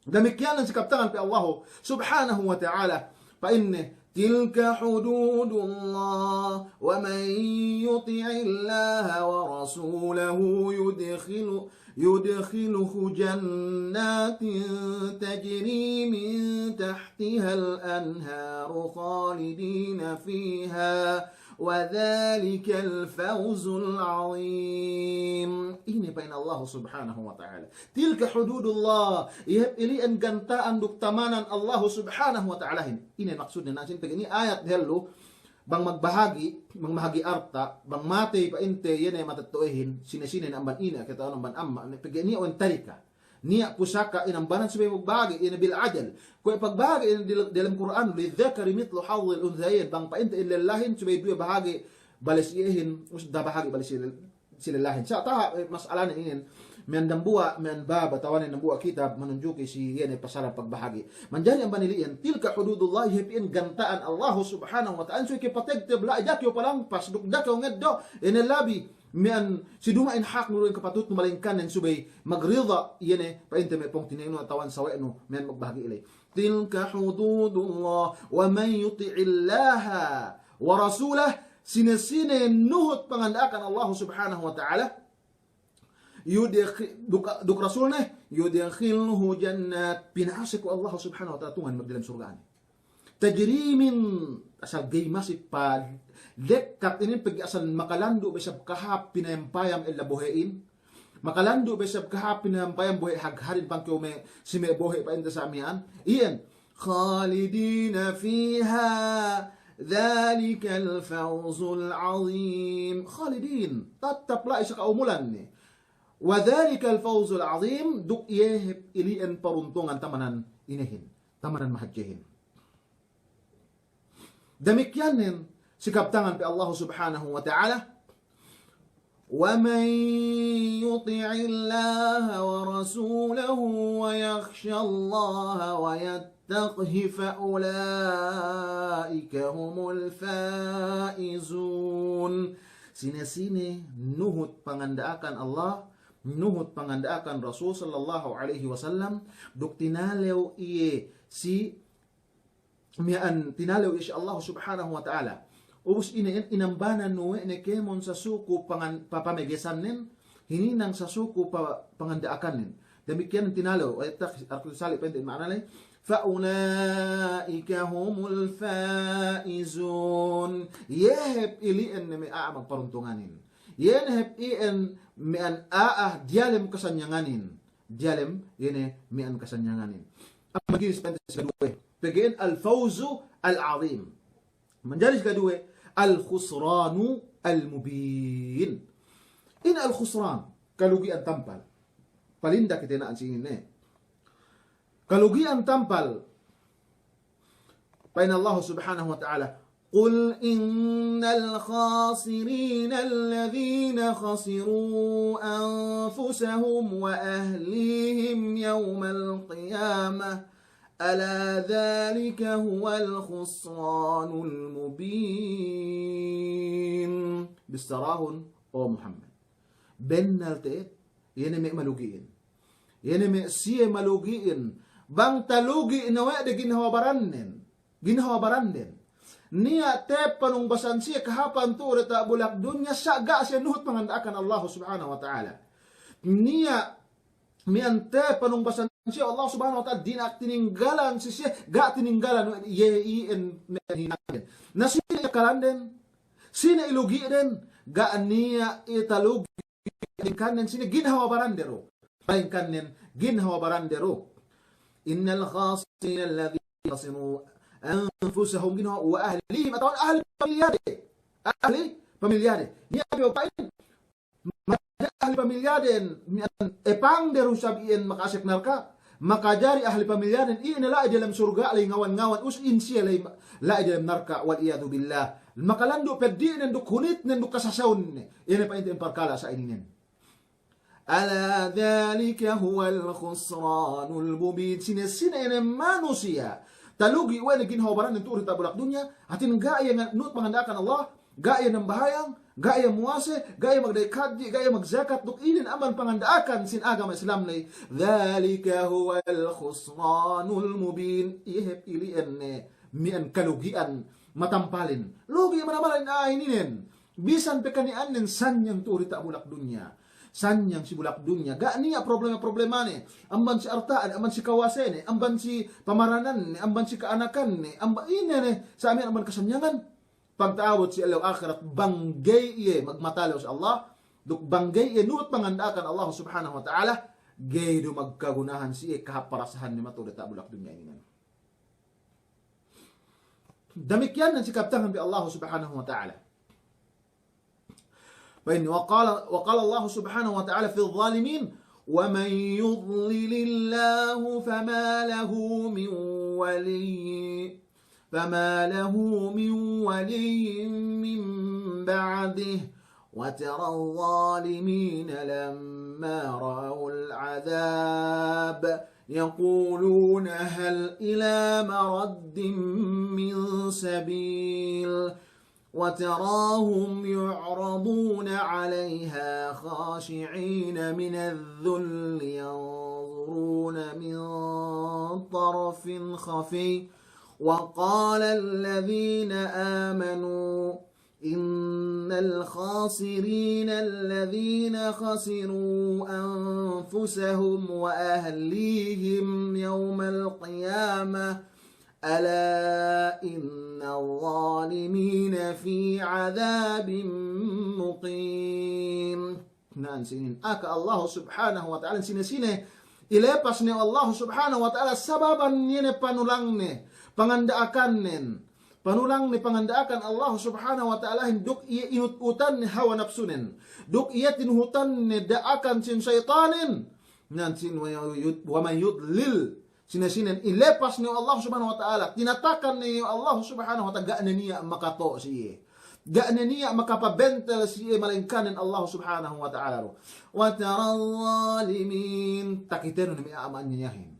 Damikkiyan si kabtangan pe Allahu Subhanahu wa Ta'ala, pa'inne, tilka hududullah, wa man yuti'illaha wa rasulahu yudkhilu-, yudkhilhu jannatin tajri min tahtihal anharu khalidina fiha, wa dhalikal fawzul azim. Ine pa'in Allahu Subhanahu wa Ta'ala. Tilka hududullah, iye hep ili'en ganta'an duk tamanan Allahu Subhanahu wa Ta'alahin. Ine maksudne? Na sinin pegge' niya' ayat dehellu, bang magbahagi', bang bahagi' arta', bang matey pa'inte iye ne matetto'ehin, sine-sine ne amban ine', kata'uhan amban amma', ne pegge' niya' we' tarika. Niya' pusaka inambanan subey magbahagi', ine bil adl. Kuwe' pagbahagi' ine dil-, dalem Kur'an, lidh-dhakari mithlu hadhdhil unthayayn, bang pa'inte in lellahin subey duwe bahagi' bale si iyehin, us da bahagi' bale si lel-, si lellahin. Sa' taha', eh, mas'alane inin, miya'an dambuwa', miya'an bab, atawa ne dambuwa' kitab, manunjuki si iye ne pasalan pagbahagi'. Manjari amban ili'in, tilka hududullah, iye hep iyan ganta'an Allahu Subhanahu wa Ta'ala, subey ke pategteb la'i, da'a kew palampas, duk da'a kew ngeddo', ine labi, miya'an si duma'in haknu duk kapatutnu, malayingkan nen subey magrida, iye ne, pa'inte me' pungtina'inu atawa sawe'nu, miya'an magbahagi' ley. Tilka hududullah, wa man yuti'illaha wa rasulah, sine-sine nuhut panganda'akan Allahu Subhanahu wa Ta'ala, yudkhi-, duk, duk Rasulne, yudkhilhu jannat, pina'asek we' Allahu Subhanahu wa Ta'ala tungan magdiyalem surga'ne. Tajri min, asal ga'i masi pa dekkat inin pegge' asal makalandu' be isab kahāp pinayam-payam ella bohe'in. Makalandu' be isab kahāp pinayam-payam bohe' hagharin pangkew me' si me' bohe' pa'inte sa' miya'an. Iyan, khalidina fiha, dhalikal fawzul azim. Khalidin, tattap la'i sa ka'umulanne. Wa dhalikal fawzul azim, duk iye hep ili'en paruntungan tamanan inehin, tamanan mahadjehin. Damikkiyan nen si kabtangan pe Allahu Subhanahu wa Ta'ala, wa man yuti'illaha wa rasulahu wa yakhshallaha wa yattaqhi fa ulaika humul faizun. Sine-sine nuhut panganda'akan Allah, nuhut panganda'akan Rasul sallallahu alaihi wasallam, duk tinalew iye si miya'an tinalew iye si Allah Subhanahu wa Ta'ala. Ubus ine in-, inambanan we' ne kēmon sasuku pangan-, pa-, pamegesannen, hininang sasuku pa-, panganda'akannen. Damikkiyan tinalew, ayat tak-, arku sali' pa'inte ma'ana ley. Fa ulaika humul faizun. Iye hep ili'en ne me' a'a magparuntunganin. Iye ne hep iyan miya'an a'a diyalem kasanyanganin. Diyalem, iye ne miya'an kasanyanganin. Amban ginis pa'inte si kaduwe. Pegge'in al-fawzu al-azim. Manjari si kaduwe, al-khusranu al-mubin. Ine al-khusran, kalugi'an tampal. Palinda kite na'an si inin ne. Kalugi'an tampal. Pa'in Allah Subhanahu wa Ta'ala, قل إن الخاسرين الذين خسروا أنفسهم وأهليهم يوم القيامة ألا ذلك هو الخسران المبين. Bissarahun, o Muhammad. Bennal te'ed, iye ne me' malugi'in. Iye ne me' siye malugi'in. Bang talugi' ne we' de ginhawa barannen. Ginhawa baranden. Niya' te'ed panungbasan siye kahāpan tu'u diyata' bulak dunya sa' ga' siye nuhut panganda'akan Allah Subhanahu wa Ta'ala. Niya' miya'an te'ed panungbasan siye Allah Subhanahu wa Ta'ala dina'ak tininggalan si siye, ga' tininggalan we' de iye iyan me' hinangden. Na sine iye kalanden, sine ilugi'den, ga' niya' iye talugi' Malayingkan nen sine ginhawa barande du. Malayingkan nen ginhawa barande du. Innal khasirina alladhina khasiru anfusahum ginhawa wa ahlihim, atawa ahli pamilyade. Ahli pamilyade. Niya' pe pa'in, ahli pamilyaden, miya'an epangde du sab iyan maka'asek narka'. Makajari ahli pamilyaden, iye ne la'i diyalem surga' la'i ngawan-ngawan, us in siye la'i, la'i diyalem narka', wal iyadhu billah. Makalandu' peddi'nen duk hunitnen duk kasasawnen. Iye ne pa'inte in parkala' sa' ininen. Ala dhalika huwal khusranul mubin. Sine-sine ine manusiya' talugi' we' ne ginhawa barannen tu'u diyata' bulak dunya, hātinen ga' iye nga-, nuhut panganda'akan Allah, ga' iye nambahayang, ga' iye muwase, ga' iye magda'ik hadji', ga' iye magjakat, duk inin amban panganda'akan sin agama Islam ley. Dhalika huwal khusranul mubin. Iye hep ili'en ne miya'an kalugi'an matampalin. Lugi' manamal in a'a ininen. Bisan pe kani'annen sanyang tu'u diyata' bulak dunya. Sanyang si bulak dunya. Ga' niya' problema-problemane. Amban si arta'ne, amban si kawasene, amban si pamarananne, amban si ka'anakanne, amba ine ne, sa' miya'an amban kasanyangan. Pagta'abut si ellew ahirat, bang ga'i iye magmatalew si Allah, duk bang ga'i iye nuhut panganda'akan Allah Subhanahu wa Ta'ala, ga'i du magkagunahan si iye kahāp parasahanne matu'u diyata' bulak dunya ininen. Damikkiyan ne si kabtangan bi Allah Subhanahu wa Ta'ala. Pa'in, wa qala, wa qala Allah Subhanahu wa Ta'ala fil zalimin, ومن يضلل الله فما له من ولي، فما له من ولي من بعده، وترى الظالمين لما رأوا العذاب يقولون هل إلى مرد من سبيل، وتراهم يعرضون عليها خاشعين من الذل ينظرون من طرف خفي، وقال الذين آمنوا إن الخاسرين الذين خسروا أنفسهم وأهليهم يوم القيامة ألا إن الظالمين في عذاب مقيم. Na'an sinin. Aka Allahu Subhanahu wa Ta'ala sine-sine ilepas ne Allahu Subhanahu wa Ta'ala sababan iye ne panulangne, panganda'akannen. Panulangne, panganda'akan Allahu Subhanahu wa Ta'alahin duk iye inut-utanne hawa napsunen. Duk iye tinuhutanne da'akan sin saytanin. Na'an sin wa yud-, wa man yudlil. Sine-sinen ilepas ne Allahu Subhanahu wa Ta'ala, tinatakan ne Allahu Subhanahu wa Ta'ala, ga' ne niya' makatolo' si iye. Ga' ne niya' makapabentel si iye, malayingkanen Allahu Subhanahu wa Ta'ala du. Wa taral zalimin, takitenu ne me' a'a manyayahin.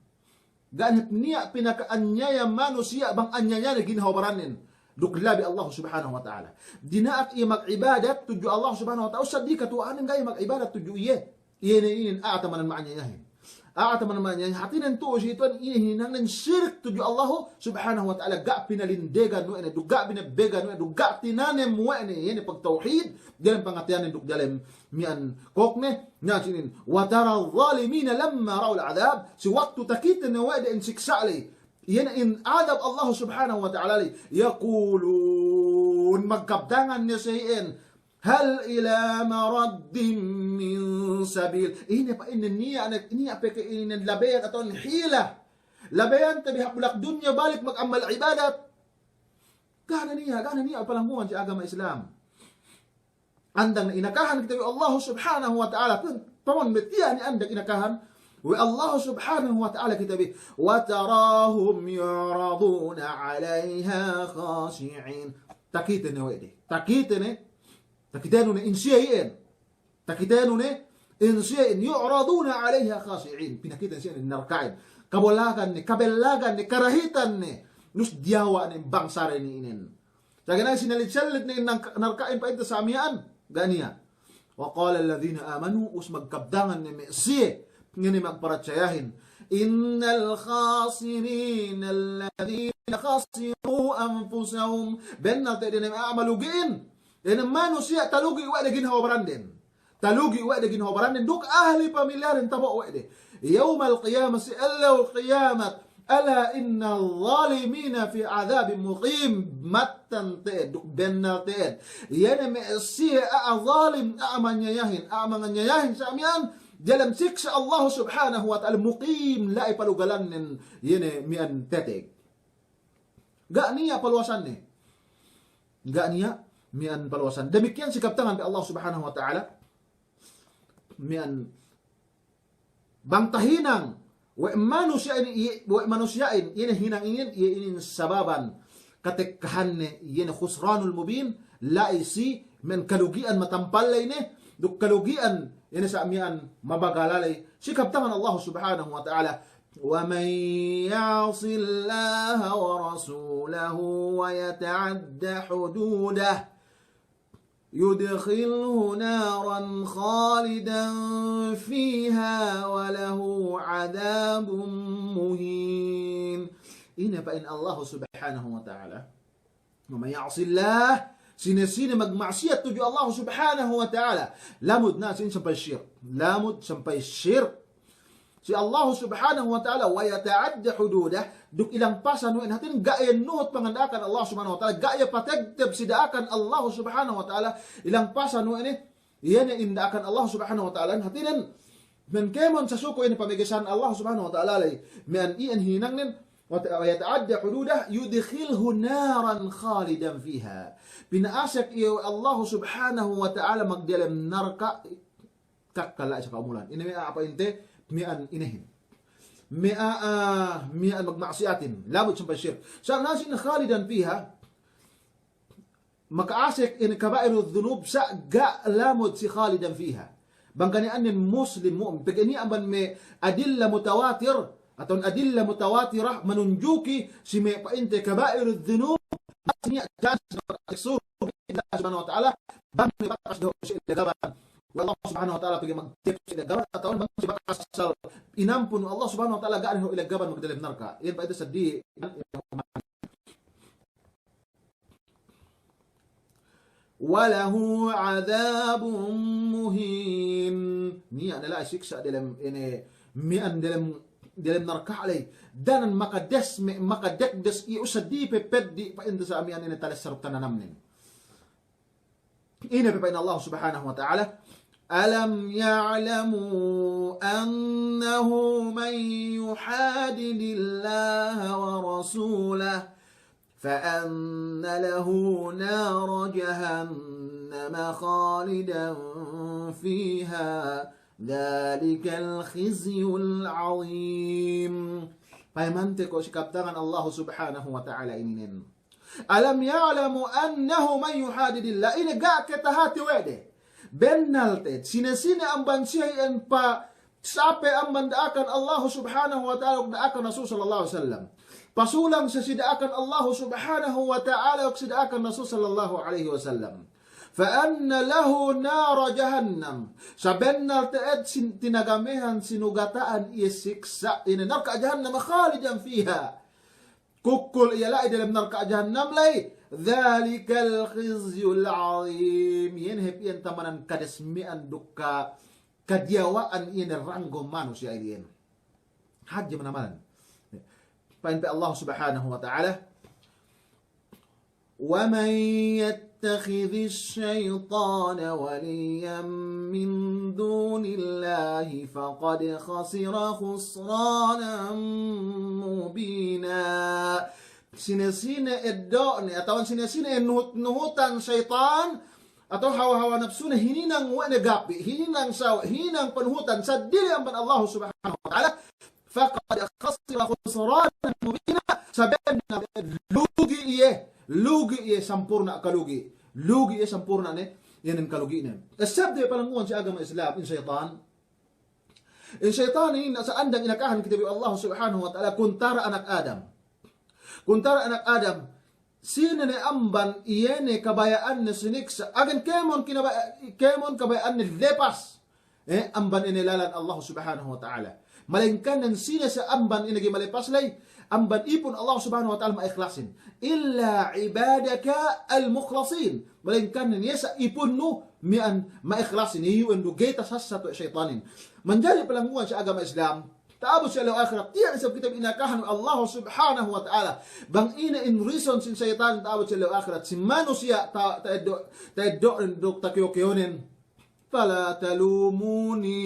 Ga' ne niya' pinakaanyaya manusiya' bang anyayane ginhawa barannen duk labi Allahu Subhanahu wa Ta'ala. Dina'ak iye mag'ibadat tudju Allahu Subhanahu wa Ta'ala, usad di katuwa'anen ga'i mag'ibadat tudju iye. Iye ne inin a'a tamanan manyayahin. A'a tamanan manyayahin. Hātinen tu'u si itu'an iye hinangnen sirik tudju Allahu Subhanahu wa Ta'ala. Ga' pinalindegan we' ne, duk ga' binebbegan we' ne, duk ga' tinanem we' ne, iye ne pagtawhid, dalem pangateyannen duk dalem miya'an kōkne, na'an sinin. Wa taral zalimina lamma ra'ul adhab, si waktu takite ne we' de in siksa' ley, iye ne in adhab Allahu Subhanahu wa Ta'ala ley, yaqulun, magkabtangan ne siye iyan, hal ila maraddin min sabil. Ine pa'inne niya' ne, niya' pe ke inin labeyan atawa hila. Labeyan te bi hap bulak dunya balik mag'amal ibadat. Ga' ne niya', ga' ne niya' palanggungan si agama Islam. Andang ne inakahan kite we' Allahu Subhanahu wa Ta'ala, pun, pamon metiya' ne andang inakahan we' Allahu Subhanahu wa Ta'ala kite bi. Wa tarahum yu'raduna 'alayha khashi'in. Takite ne we' de. Takite ne. Takitenu ne in siye iyan. Takitenu ne in siye iyan. Yu'raduna 'alayha khashi'in. Pinakite siye ne narka'in. Kabolagan ne, kabellagan ne, karahitan ne. Nus diyawa' ne bangsa de ne inin. Saganay sinellit-sellit ne in narka-, narka'in pa'inte sa miya'an, ga' niya'. Wa qala alladhina amanu, us magkabtangan ne me' siye, ngene magparatsayahin. Innal khasirina alladhina khasiru anfusahum. Bennal te'ed ne me' a'a malugi'in. Ine manusiya' talugi' we' de ginhawa baranden. Talugi' we' de ginhawa baranden duk ahli pamilyaden tabo' we' de. Yawmal qiyamah, si ellew kiyamat. Ala innal zalimina fi adhabin muqim. Mattan te'ed, duk bennal te'ed. Iye ne me' siye a'a zalim, a'a manyayahin, a'a manganyayahin sa miya'an. Dalem siksa' Allahu Subhanahu wa Ta'ala muqim, la'i palugalannen, iye ne miya'an teteg. Ga' niya' paluwasanne. Ga' niya' miya'an paluwasan. Damikiyan si kabtangan pe Allah Subhanahu wa Ta'ala. Miya'an bang tahinang we' manusiya'in, iye, we' manusiya'in, iye ne hinang inin, iye inin sababan katekkahanne, iye ne khusranul mubin, la'i si miya'an kalugi'an matampal ley ne, duk kalugi'an, iye ne sa' miya'an mabagala ley. Si kabtangan Allah Subhanahu wa Ta'ala, ومن يعص الله ورسوله ويتعد حدوده يدخله نارا خالدا فيها وله عذاب مهين. Ine pa'in Allah Subhanahu wa Ta'ala? ومن يعص الله, sine-sine magma'siyat tudju Allah Subhanahu wa Ta'ala. Lamud na sine sampay shirk. Lamud sampay shirk si Allah Subhanahu wa Ta'ala, ويتعد حدوده, duk ilampasan we' ne, hātinen ga' iye nuhut panganda'akan Allah Subhanahu wa Ta'ala, ga' iye pategteb si da'akan Allah Subhanahu wa Ta'ala, ilampasan we' ne, iye ne in da'akan Allah Subhanahu wa Ta'ala, hātinen, miya'an kēmon sasuku inin pamegesan Allah Subhanahu wa Ta'ala ley, miya'an iyan hinangnen, wa ta-, ويتعد حدوده يدخله نارا خالدا فيها. Pina'asek iye we' Allah Subhanahu wa Ta'ala magdiyalem narka', kakkal la'i sa ka'umulan. Ine me' a'a pa'inte, miya'an inehin. Me' a'a, ah, miya'an magma'asiyatin. Labud sampay shirk. Sa' nasin khalidan fiha, maka'asek in kaba'irudh dhunub sa' ga' lamud si khalidan fiha. Bang kaniya'annen Muslim mu'min. Pegge' niya' amban me' adilla mutawatir, atawa adilla mutawatirah manunjuki si me' pa'inte kaba'irudh dhunub, niya' chance Allah Subhanahu wa Ta'ala, bang me' bakas dahu' si ilagaban we' Allah Subhanahu wa Ta'ala, pegge' magtep si ilagaban, atawa bang si bakas asal inampun Allah Subhanahu wa Ta'ala, ga' ne dahu' ilagaban magdalem narka'. Iyan pa'inte seddi. وله عذاب مهين. Niya' ne la'i siksa' delem ine, miya'an delem, delem narka' la'i. Danan makades me', makadekdes iye usa di pe peddi' pa'inte sa' miya'an ine talessar tananamnen. Ine pe pa'in Allah Subhanahu wa Ta'ala, ألم يعلموا أنه من يحادد الله ورسوله فأن له نار جهنم خالدا فيها ذلك الخزي العظيم. Payamante ko' si kabtangan Allah Subhanahu wa Ta'ala ininen. ألم يعلموا أنه من يحادد الله. Ine ga' katahati we' de. Bennal te'ed, sine-sine amban siye iyan pasape amban da'akan Allah Subhanahu wa Ta'ala duk da'akan Rasul sallallahu alaihi wasallam. Pasulang siye si da'akan Allah Subhanahu wa Ta'ala duk si da'akan Rasul sallallahu alaihi wasallam. فأن له نار جهنم. Sabennal te'ed sin-, tinagamehan sinugata'an iye siksa' ine narka' jahannam خالدا فيها. Kukkul iye la'i delem narka' jahannam la'i. ذلك الخزي العظيم. Iye ne hep iyan tamanan kadesme'an duk ka-, kadiyawa'an iye ne ranggo manusiya' iyan. Hadje manamalan. Pa'in pe Allah Subhanahu wa Ta'ala, ومن يتخذ الشيطان وليا من دون الله فقد خسر خسرانا مبينا. Sine-sine eddo'ne, atawa sine-sine nuhut-nuhutan seyitan, atawa hawa-hawa napsune hininang we' ne gapi', hininang sawe', hininang panuhutan, seddili amban Allah Subhanahu wa Ta'ala, فقد خسر خسرانا مبينا, sabennal lugi' iye, lugi' iye sampurna' kalugi', lugi' iye sampurna' ne, iye nen kalugi'nen. Sabab de palangguwan si agama Islam, in seyitan, in seyitan inin sa' andang inakahan kite bi Allah Subhanahu wa Ta'ala kuntara anak Adam. Kuntara anak Adam, sine ne amban iye ne kabaya'anne siniksa', agen kēmon kinabaya-, kēmon kabaya'anne lepas, eh, amban ine lalan Allah Subhanahu wa Ta'ala. Malayingkan nen sine sa' amban ine ga'i malepas ley, amban ipun Allah Subhanahu wa Ta'ala ma'ihlasin. إلا عبادك المخلصين. Malayingkan nen iye sa' ipunnu miya'an ma'ihlasin, iyu'en du ga'i tasassat we' seyitanin. Manjari palangguwan si agama Islam, ta'abut si ellew ahirat, tiya' ne isab kite bi inakahan we' Allah Subhanahu wa Ta'ala. Bang ine in reason sin seyitan ta'abut si ellew ahirat, si manusiya' ta-, ta'eddo', ta'eddo'nen duk takew-kewonen. فلا تلوموني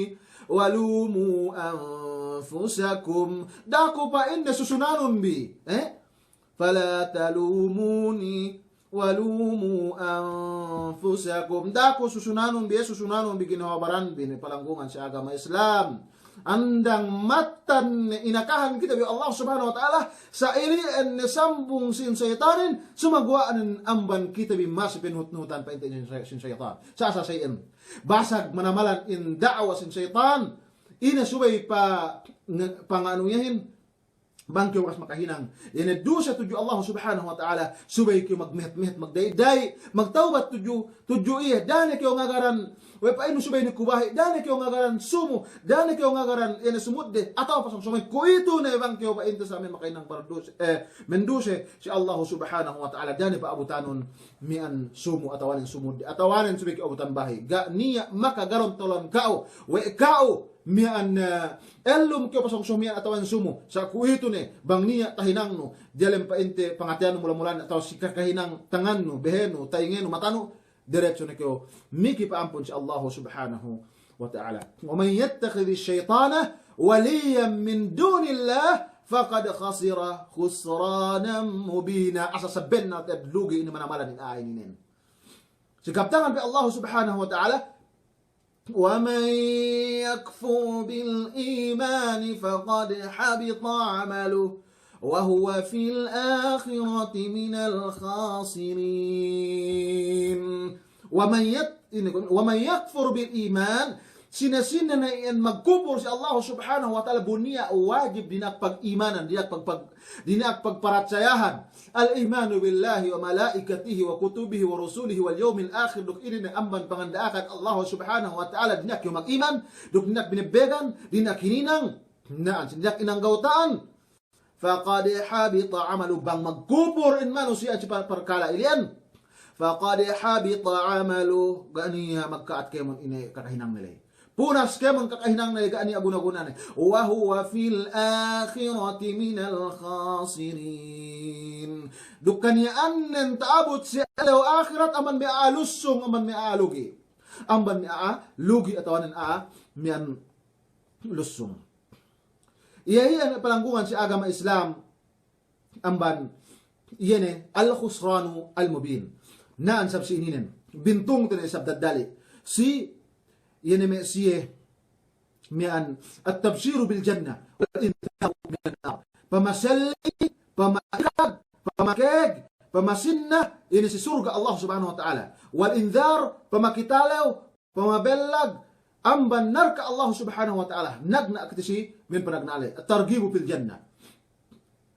ولوموا أنفسكم. Da'a ku pa'inne susunanun bi, eh? فلا تلوموني ولوموا أنفسكم. Da'a ku susunanun bi, eh, susunanun bi ginhawa baranbi ne palanggungan si agama Islam. Andang mattan inakahan kite bi Allah Subhanahu wa Ta'ala, sa' ili'en ne sambung sin seyitanin, sumaguwa'nen amban kite bi masi panuhut-nuhutan pa'inte sin sey-, sin seyitan. Sa', sa' sa' iyan. Basag manamalan in da'wa sin seyitan, ine subey pa-, nge-, panganu iyehin, bang kew bakas makahinang ine duse tudju Allah Subhanahu wa Ta'ala, subey kew magmehet-mehet, magdayi'-dayi', magtawbat tudju, tudju iye, da'a ne kew ngagaran, we' pa'innu subey ne ku bahi', da'a ne kew ngagaran sumu, da'a ne kew ngagaran ine sumudde, atawa pasōng-sōngin, kuwe'itu ne bang kew pa'inte sa' me' makahinang barduse, eh, menduse si Allah Subhanahu wa Ta'ala, da'a ne pa'abutanun miya'an sumu atawanen sumudde, atawanen subey kew abutan bahi'. Ga' niya' makagarontolan ka'u, we' ka'u, miya'an, eh, ellum kew pasōng-sōng miya'an atawanen sumu. Sa' kuwe'itu ne, bang niya' tahinangnu, diyalem pa'inte pangateyannu mula-mulanen atawa si kakahinang tangannu, behenu, ta'ingenu, matanu, derecho ne kew miki pa'ampun si Allah Subhanahu wa Ta'ala. ومن يتخذ الشيطان وليا من دون الله فقد خسر خسرانا مبينا. Asal sabennal te'ed lugi' inin manamalan in a'a ininen. Si kabtangan pe Allah Subhanahu wa Ta'ala, ومن يكفر بالإيمان فقد حبط عمله وهو في الآخرة من الخاسرين. ومن يك-، ini, ومن يكفر بالإيمان, sine-sine ne iyan magkupur si Allah Subhanahu wa Ta'ala, bu niya' wajib dina'ak pag'imanan, dina'ak pag-, pag-, dina'ak pagparatsayahan. الإيمان بالله وملائكته وكتبه ورسله واليوم الآخر, duk inin ne amban panganda'akan Allah Subhanahu wa Ta'ala, dina'ak kew mag'iman, duk dina'ak binebbegan, dina'ak hininang, na'an, dina'ak inanggawta'an. فقد حبط عمله, bang magkupur in manusiya' si par-, parkala' iliyan, فقد حبط عمله, ga' niya' magka'at kēmon ine kakahinang ne ley. Punas kēmon kakahinang ne ley, ga' niya' guna-guna ne. وهو في الآخرة من الخاسرين. Duk kaniya'annen ta'abut si ellew ahirat amban me' a'a lussung, amban me' a'a lugi. Amban me' a'a lugi atawanen a'a miya'an lussung. Iye, iye ne palanggungan si agama Islam, amban iye ne الخسران المبين. Na'an sab si ininen. Bintungte ne sab daddali'. Si iye ne me' siye miya'an التبشير بالجنة والإنذار من النار. Pamaselli, pama'ikag, pamakēg, pamasinna, iye ne si surga' Allah Subhanahu wa Ta'ala. والإنذار, pamakitalew, pamabellag amban narka' Allah Subhanahu wa Ta'ala. Nagna' kite si min panagna'an ley. الترغيب في الجنة.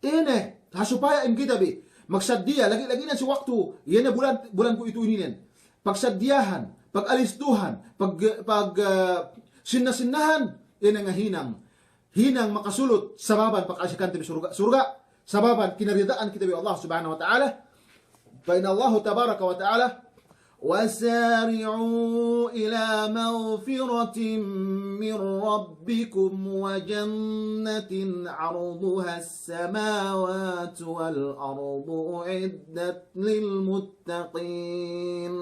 Ine, ha supaya in kite bi magsaddiya, lagi'-lagi' ne si waktu, iye ne bulan, bulan kuwe'itu ininen. Pagsaddiyahan, pag-alistuhan, pag-, pag-, eh, sinna-sinnahan, ine ngahinang. Hinang makasulut, sababan pagka'asikante bi surga', surga', sababan kinarida'an kite bi Allah Subhanahu wa Ta'ala. Pa'in Allah Tabaraka wa Ta'ala, وسارعوا إلى مغفرة من ربكم وجنة عرضها السماوات والأرض أعدت للمتقين.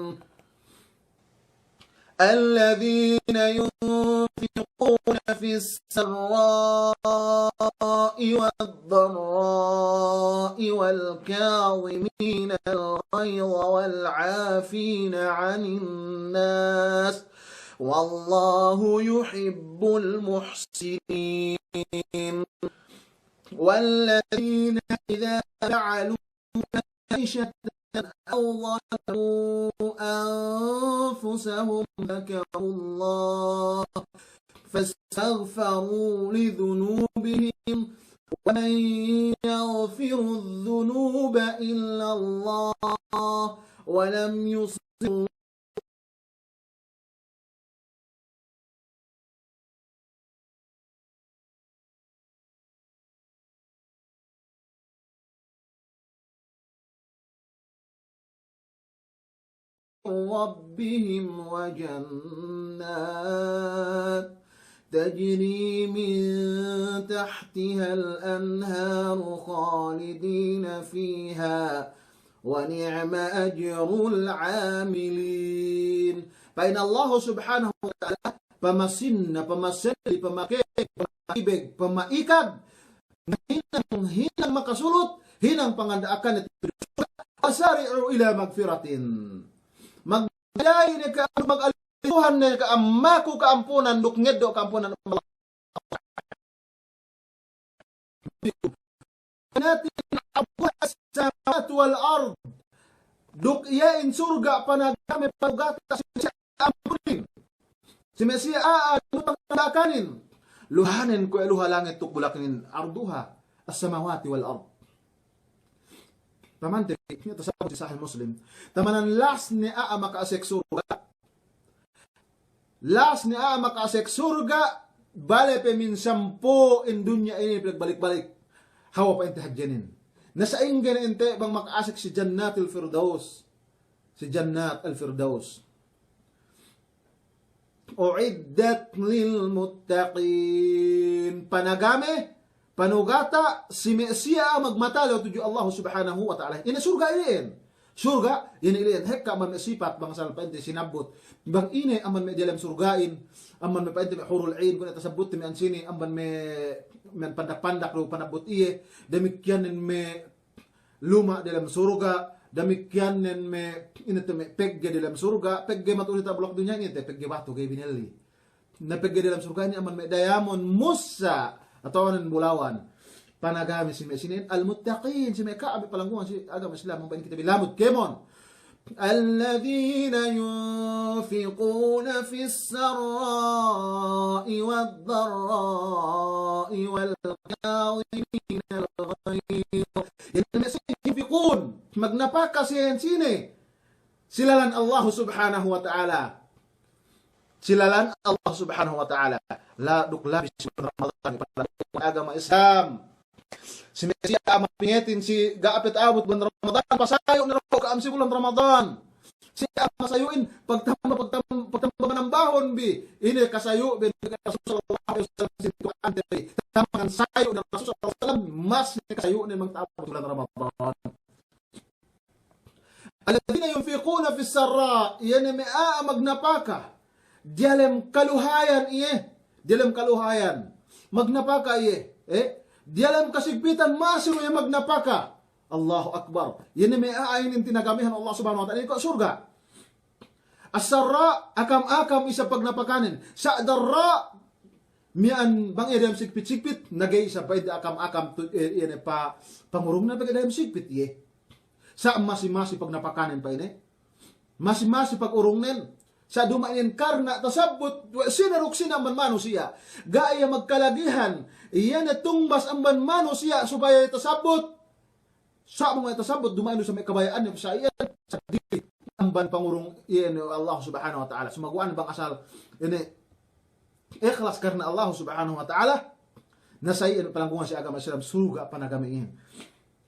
الذين ينفقون في السراء والضراء والكاظمين الغيظ والعافين عن الناس والله يحب المحسنين. والذين إذا فعلوا فاحشة أو ظلموا أنفسهم ذكروا الله فاستغفروا لذنوبهم ومن يغفر الذنوب إلا الله ولم يصروا ربهم وجنات تجري من تحتها الأنهار خالدين فيها ونعم أجر العاملين. Pa'in Allah Subhanahu wa Ta'ala, pamasinna, pamaselli, pamakēg, pama'ibeg, pama'ikag, hinang, hinang makasulut, hinang panganda'akan itu. وسارعوا إلى مغفرة. Magdayay ne ka'am, magalistuhan ne ka'am, maku ka'ampunan, duk ngeddo' ka'ampunan Allah. جنة عرضها السماوات والأرض. Duk iye in surga' panagame panugata' si me' siye ampunin, si me' siye a'a luha panganda'akanin. Luhanen kuwe' luha langit duk bulak inin, عرضها السماوات والأرض. Pamante, niya' tasabut si Sahih Muslim. Tamanan las ne a'a maka'asek surga'. Las ne a'a maka'asek surga', bale pe min sampū' in dunya inin pinagbalik-balik. Hawal pa'inte hadjenin. Na sa'ingge ne inte bang maka'asek si Jannatil Firdaus. Si Jannat al-Firdaus. أعدت للمتقين. Panagame, panugata' si me' siye magmatalew tudju Allah Subhanahu wa Ta'ala. Ine surga' ili'in. Surga', ine ili'in. Hekka amban me' sipat bang asal pa'inte sinabbut. Bang ine amban me' diyalem surga'in, amban me' pa'inte me' hurul 'in, kuwe' ne tasabbutte me' ansini, amban me', me' pandak-pandak du panabbut iye, damikkiyan me' luma' diyalem surga', damikkiyan me' ine te me' pegge' diyalem surga', pegge' matu'u diyata' bulak dunya inin te, pegge' batu ga'i binelli. na pegge' dalem surga' inin amban me' diamond mussa atawa nen bulawan. Panagame si me' sine, al-muttaqin, si me' ka'am, palanggungan si agama Islam, amban kite bi lamud kēmon. الذين ينفقون في السراء والضراء والكاظمين الغيظ. Iye ne me' sine yunfiqun, magnapaka si iyan sine si lalan Allah Subhanahu wa Ta'ala. Si lalan Allah Subhanahu wa Ta'ala. La duk labi si bulan Ramadan, agama Islam. Si me' siye a'a mapingetin si ga' pe ta'abut bulan Ramadan, pasayu' ne du ka'am si bulan Ramadan. Si a'a masayu'in, pagtamba, pagtam-, pagtamba manambahun bi. Ine kasayu' bi Rasul sallallahu alaihi wasallam si Tuhan te bi. Tambangan sayu' ne Rasul sallallahu alaihi wasallam, mas ne kasayu' ne bang ta'abut bulan Ramadan. الذين ينفقون في السراء, iye ne me' a'a magnapaka diyalem kaluhayan iye, diyalem kaluhayan. Magnapaka iye, eh, diyalem kasigpitan masi du iye magnapaka. Allahu Akbar. Iye ne me' a'a inin tinagamihan Allah Subhanahu wa Ta'ala, inin ko' surga'. As-sarra', akam-akam isab pagnapakanen. Sa' darra', miya'an bang iye dem sigpit-sigpit, na ga'i isab pa'inte akam-akam tu, eh, iye ne pa, pangurungnen pegge' dem sigpit iye. Sa' masi-masi pagnapakanen pa'inne. Masi-masi pagurungnen. Sa' duma'in karna' tasabbut, we' sine duk sine amban manusiya'. Ga' iye magkalagihan, iye ne tungbas amban manusiya' supaya tasabbut. Sa' bang we' tasabbut duma'in du sa me' kabaya'anne sa' iyan, sa' di amban pangurung iyan Allah Subhanahu wa Ta'ala. Sumaguwa'an bang asal ine ikhlas karna Allah Subhanahu wa Ta'ala, na sa' iyan palanggungan si agama Islam, surga' panagame iyan.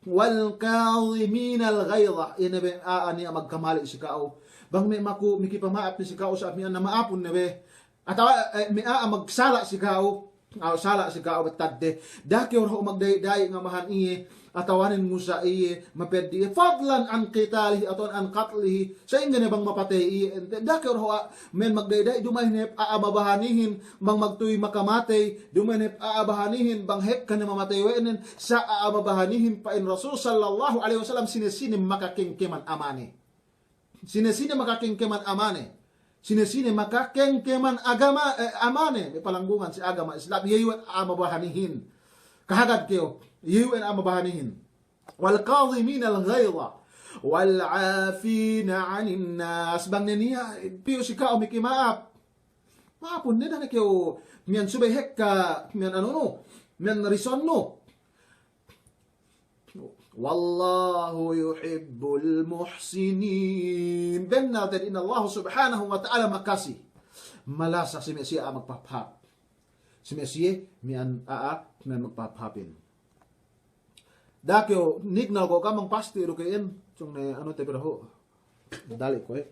والكاظمين الغيظ, iye ne be a'a niya' magkamali' si ka'u. Bang me' maku mikipama'ap ne si ka'u sa' miya'an na ma'apun ne be. Atawa, eh, me' a'a magsala' si ka'u, a'a sala' si ka'u betadde. Da'a kew dahu' magdayi'-dayi' ngamahan iye, atawanen musa iye, mapeddi' iye. فضلا عن قتاله, atawanen عن قتله. Sa'ingge ne bang mapatey iye, ente, da'a kew dahu' a-, men magdayi'-dayi', duma'in hep a'a mabahanihin, bang magtuy makamatey, duma'in hep a'a bahanihin, bang hekka ne mamatey we' nen, sa' a'a mabahanihin, pa'in Rasul sallallahu alaihi wasallam, sine-sine makakengkeman amane. Sine-sine makakengkeman amane. Sine-sine makakengkeman agama, eh, amane. Me' palanggungan si agama Islam. Iye iwen a'a mabahanihin. Kahagad kew. Iye iwen a'a mabahanihin. والكاظمين الغيظ والعافين عن الناس. Bang ne niya', piyu si ka'u mikima'ap. Ma'apun ne, da'a ne kew miya'an subey hekka, miya'an anunu, miya'an risonnu. والله يحب المحسنين. Bennal te'ed in Allah Subhanahu wa Ta'ala makasi, malasa si me' siye a'a magpahāp-hāp. Si me' siye miya'an a'a, miya'an magpahāp-hāpin. Da'a kew nignal ko' kamang pasti du ke'in, sung ne anu te bi dahu'. Dali' ko' e.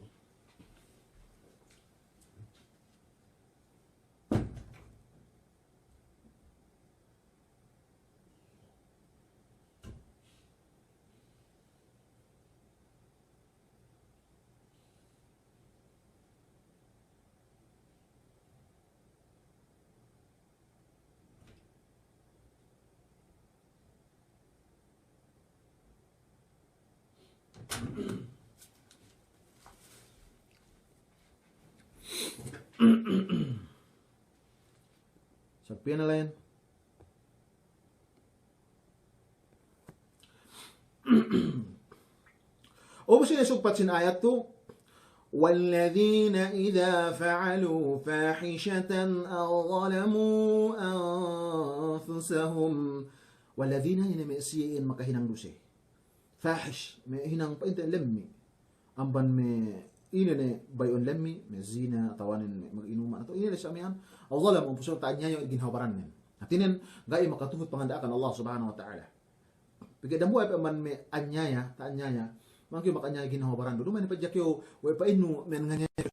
Sampay ne la'i. Ubus inin sugpat sin ayat tu, والذين إذا فعلوا فاحشة أو ظلموا أنفسهم. والذين, ine me' siye iyan makahinang duse. Fahish, me' hinang pa'inte lemmi'. Amban me' ine ne bayu'un lemmi', me' zina, atawanen me' mag-inuman, atawa ine ne sa' miya'an, أو ظلموا أنفسهم, ta'aniyaya ginhawa barannen. Hātinen, ga'i makatuhut panganda'akan Allah Subhanahu wa Ta'ala. Pegge' dambuwa' pe amban me' aniyaya, ta'aniyaya. Bang kew maka'aniyaya ginhawa barannu. Duma'in ne pa'in kew, we' pa'innu, me' nganiyaya,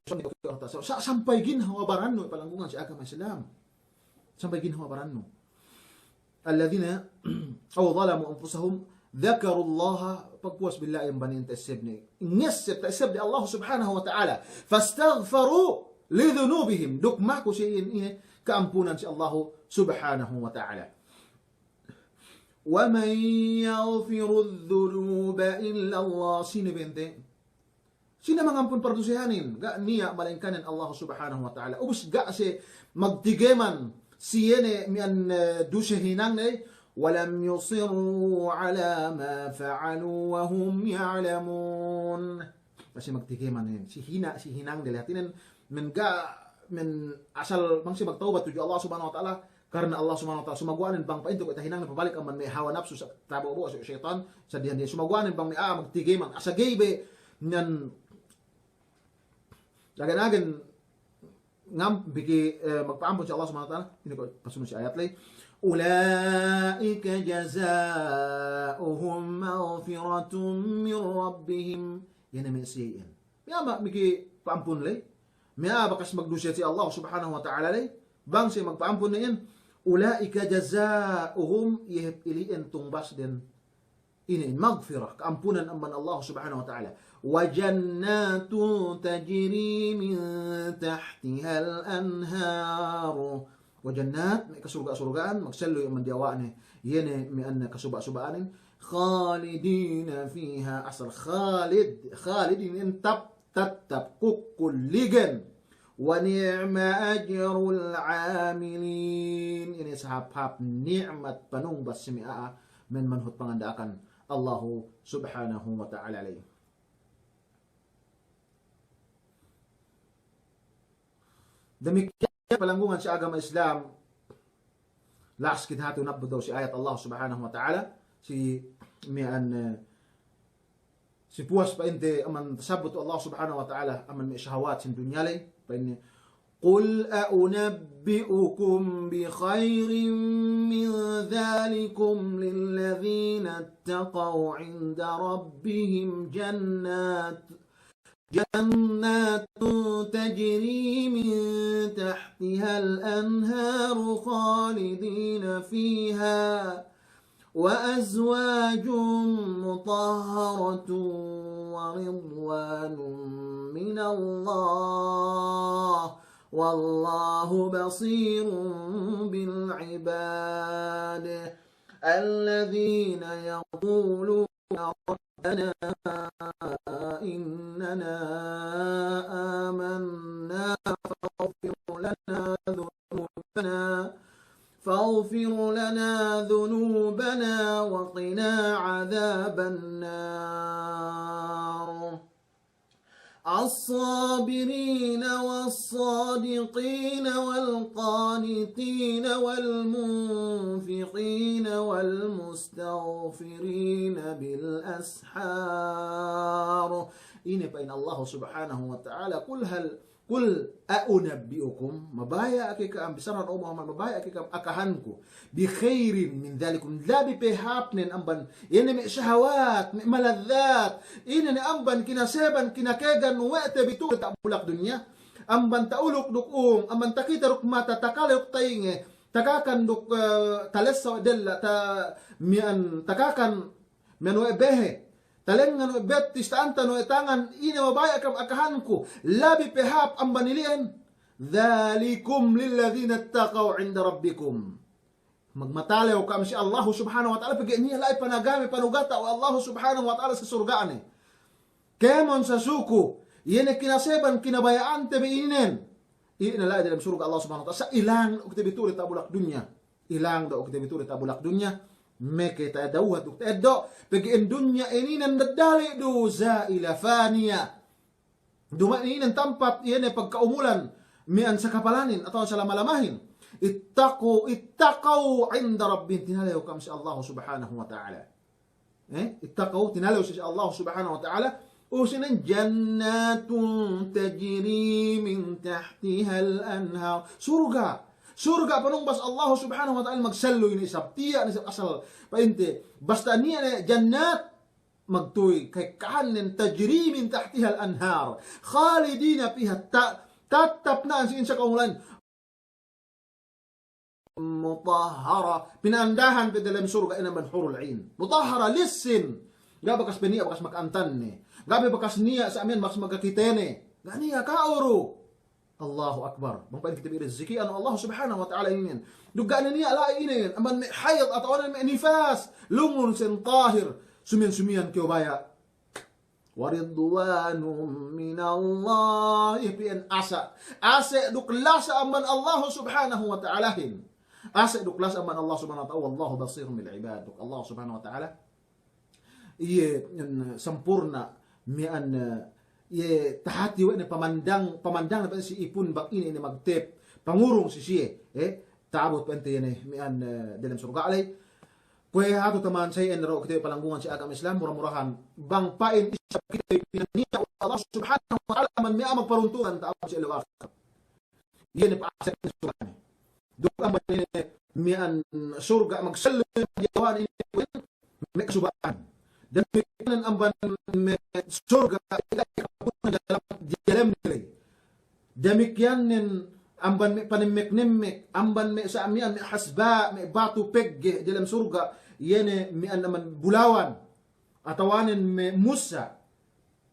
sa', sa', sampay ginhawa barannu, palanggungan si agama Islam. Sampay ginhawa barannu. الذين أو ظلموا أنفسهم ذكروا الله, pagpuwas billahi amban iyan ta'essebne. Ngesseb, ta'essebne Allah Subhanahu wa Ta'ala. فاستغفروا لذنوبهم. Duk maku si iyan ine ka'ampunan si Allah Subhanahu wa Ta'ala. ومن يغفر الذنوب إلا الله. Sine bente Sine mangampun pardusehanin? Ga' niya' malaingkanen Allah Subhanahu wa Ta'ala. Ubus ga' siye magtigeman si iye ne mi'an, eh, duse hinangne, ولم يصروا على ما فعلوا وهم يعلمون. Ga' siye magtigeman inin. Si hina, si hinangne le hātinen, men ga', men asal bang siye magtawbat tudju Allah Subhanahu wa Ta'ala, karna Allah Subhanahu wa Ta'ala, sumaguwa'nen bang pa'inte kuwe' tahinangne pabalik amban me' hawa napsu sa-, tabo'o-bo'o se-, seyitan, sadihan diye. Sumaguwa'nen bang me' a'a magtigeman, asa ga'i be niyan agen-agen ngam-, biki, eh, magpa'ampun si Allah Subhanahu wa Ta'ala. Ine ko' pasunun si ayat ley. أولئك جزاؤهم مغفرة من ربهم. Iye ne me' siye iyan. Me' a'a miki pa'ampun ley. Me' a'a bakas magduse si Allah Subhanahu wa Ta'ala ley. Bang siye magpa'ampun ne iyan. أولئك جزاؤهم, iye hep ili'en tungbasden. Inin, magfirah, ka'ampunan amban Allah Subhanahu wa Ta'ala. وجنات تجري من تحتها الأنهار. Wa jannat, me' kasurga'-surga'an, magselluy amban diyawa'ne, iye ne me' anna kasuba'-suba'anin, khalidina fiha, asal khalid, khalidin, inin tap-, tattap, kukkulligen. Wa ni'ma ajrul amilin. Inin sahāp-hāp ni'mat panungbas si me' a'a, men manuhut panganda'akan Allahu Subhanahu wa Ta'ala ley. Damikkiyan palanggungan si agama Islam, la'as kite hatu nabbu daw si ayat Allah Subhanahu wa Ta'ala, si mi'an, eh, si puwas pa'inte amban tasabbut Allah Subhanahu wa Ta'ala amban me' shahawat sin dunya ley, pa'inne, قل أنبئكم بخير من ذلكم للذين اتقوا عند ربهم جنات جنات تجري من تحتها الأنهار خالدين فيها وأزواج مطهرة ورضوان من الله والله بصير بالعباد الذين يقولون ربنا إننا آمنا فاغفر لنا ذنوبنا، فاغفر لنا ذنوبنا وقنا عذاب النار. الصابرين والصادقين والقانتين والمنفقين والمستغفرين بالأسحار. Ine pa'in Allah Subhanahu wa Ta'ala, قل هل قل أنبئكم, mabaya' ke ka'am, bissarahan, O Muhammad, mabaya' ke ka'am akahanku, بخير من ذلكم, labi pe hāpnen amban, iye ne me' shahawat, me' maladzat, ine ne amban kinaseban, kinakēgan we' te bi tu'u diyata' bulak dunya, amban ta'uluk duk ung, amban takite duk mata, takale duk tayinge, takakan duk, eh, talessa we' della', ta-, mi'an, takakan mi'an we' behe, talengngan we' bettis, ta'antan we' tangan, ine mabaya' ka'am akahanku, labi pe hāp amban ili'en. ذلكم للذين اتقوا عند ربكم. Magmatalew ka'am si Allahu Subhanahu wa Ta'ala, pegge' niya' la'i panagame, panugata' we' Allahu Subhanahu wa Ta'ala si surga'ne. Kēmon sasuku, iye ne kinaseban, kinabaya'ante bi inin. Iye ne la'i dalem surga' Allah Subhanahu wa Ta'ala. Sa' ilang duk te bi tu'u diyata' bulak dunya. Ilang duk te bi tu'u diyata' bulak dunya. Meke ta'eddo' uhat duk ta'eddo'. Pegge' in dunya inin daddali' du, زائلة فانية. Duma'in inin tampat iye ne pagka'umulan mi'an sakapalanin atawa salama-lamahin. اتقوا، اتقوا عند ربهم. Tinalew ka'am si Allahu Subhanahu wa Ta'ala. Eh, اتقوا, tinalew si Allah Subhanahu wa Ta'ala, usinen جنات تجري من تحتها الأنهار. Surga'. Surga' panungbas Allah Subhanahu wa Ta'ala, magselluy ne isab, tiya' ne isab asal pa'inte. Basta niya' ne jannat, magtuy ka'ekkahannen, تجري من تحتها الأنهار خالدين فيها, ta-, tattap na'an si insa ka'umulan. مطهرة, pina'andahan pe dalem surga' inin amban hurul 'in. مطهرة, lissin. Ga' bakas pe niya' bakas maka'antanne. Ga' pe bakas niya' sa' miyan bakas makakitene. Ga' niya' ka'u du. Allahu Akbar. Bang pa'in kite bi rejeki'an Allah Subhanahu wa Ta'ala inin. Duk ga' ne niya' la'i inin amban me' hayd atawa me' nifas. Lungun sen tahir. Sumiyan-sumiyan kew baya' ورضوان من الله. Iye pi'en asa'. Ase' duk lasa amban Allah Subhanahu wa Ta'alahin. Ase' duk lasa amban Allah Subhanahu wa Ta'ala. والله بصير بالعباد. Duk Allah Subhanahu wa Ta'ala iye, en, sampurna' miya'an, eh, iye tahati we' ne pamandang, pamandang ne si ipun bang ine, ine magtep pangurung si siye, eh, ta'abut pa'inte iye ne miya'an, eh, delem surga' ley. Kuwe' hatu taman sa iyan daro kite palanggungan si agama Islam, mura-murahan bang pa'in isab kite pinaniya' we' Allah Subhanahu wa Ta'ala amban miya'an magparuntungan ta'abut si ellew ahirat. Iye ne pa'asek ne surga' ne. Duk amban ine miya'an surga' magsellem diyawa'an ine kuwe' me' kasuba'an. Damikkiyan amban me' surga' iye diyalem, diyalem ne ley. Damikkiyanen amban me' panemmek-nemmek, amban me' sa' miya'an me' hasba, me' batu pegge' diyalem surga', iye ne miya'an amban bulawan, atawanen me' mussa.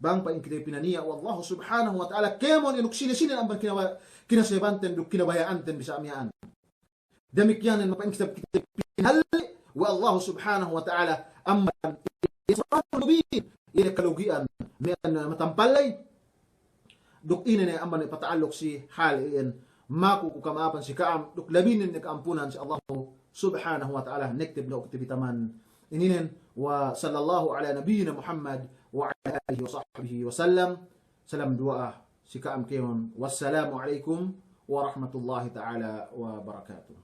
Bang pa'in kite pinaniya' we' Allah Subhanahu wa Ta'ala kēmon ine duk sine-sine amban kinaba-, kinasebanten duk kinabaya'anten bi sa' miya'an. Damikkiyanen bang pa'in kite, kite pinahalli' we' Allah Subhanahu wa Ta'ala amban iye ne kalugi'an miya'an matampal ley. Duk ine ne amban me' pata'alluk si hal iyan, maku ku kama'apan si ka'am, duk labinen ne ka'ampunan si Allahu Subhanahu wa Ta'ala, nekteb ne kite bi taman ininen, وصلى الله على نبينا محمد وعلى آله وصحبه وسلم. Salam duwa'a si ka'am kēmon. والسلام عليكم ورحمة الله تعالى وبركاته.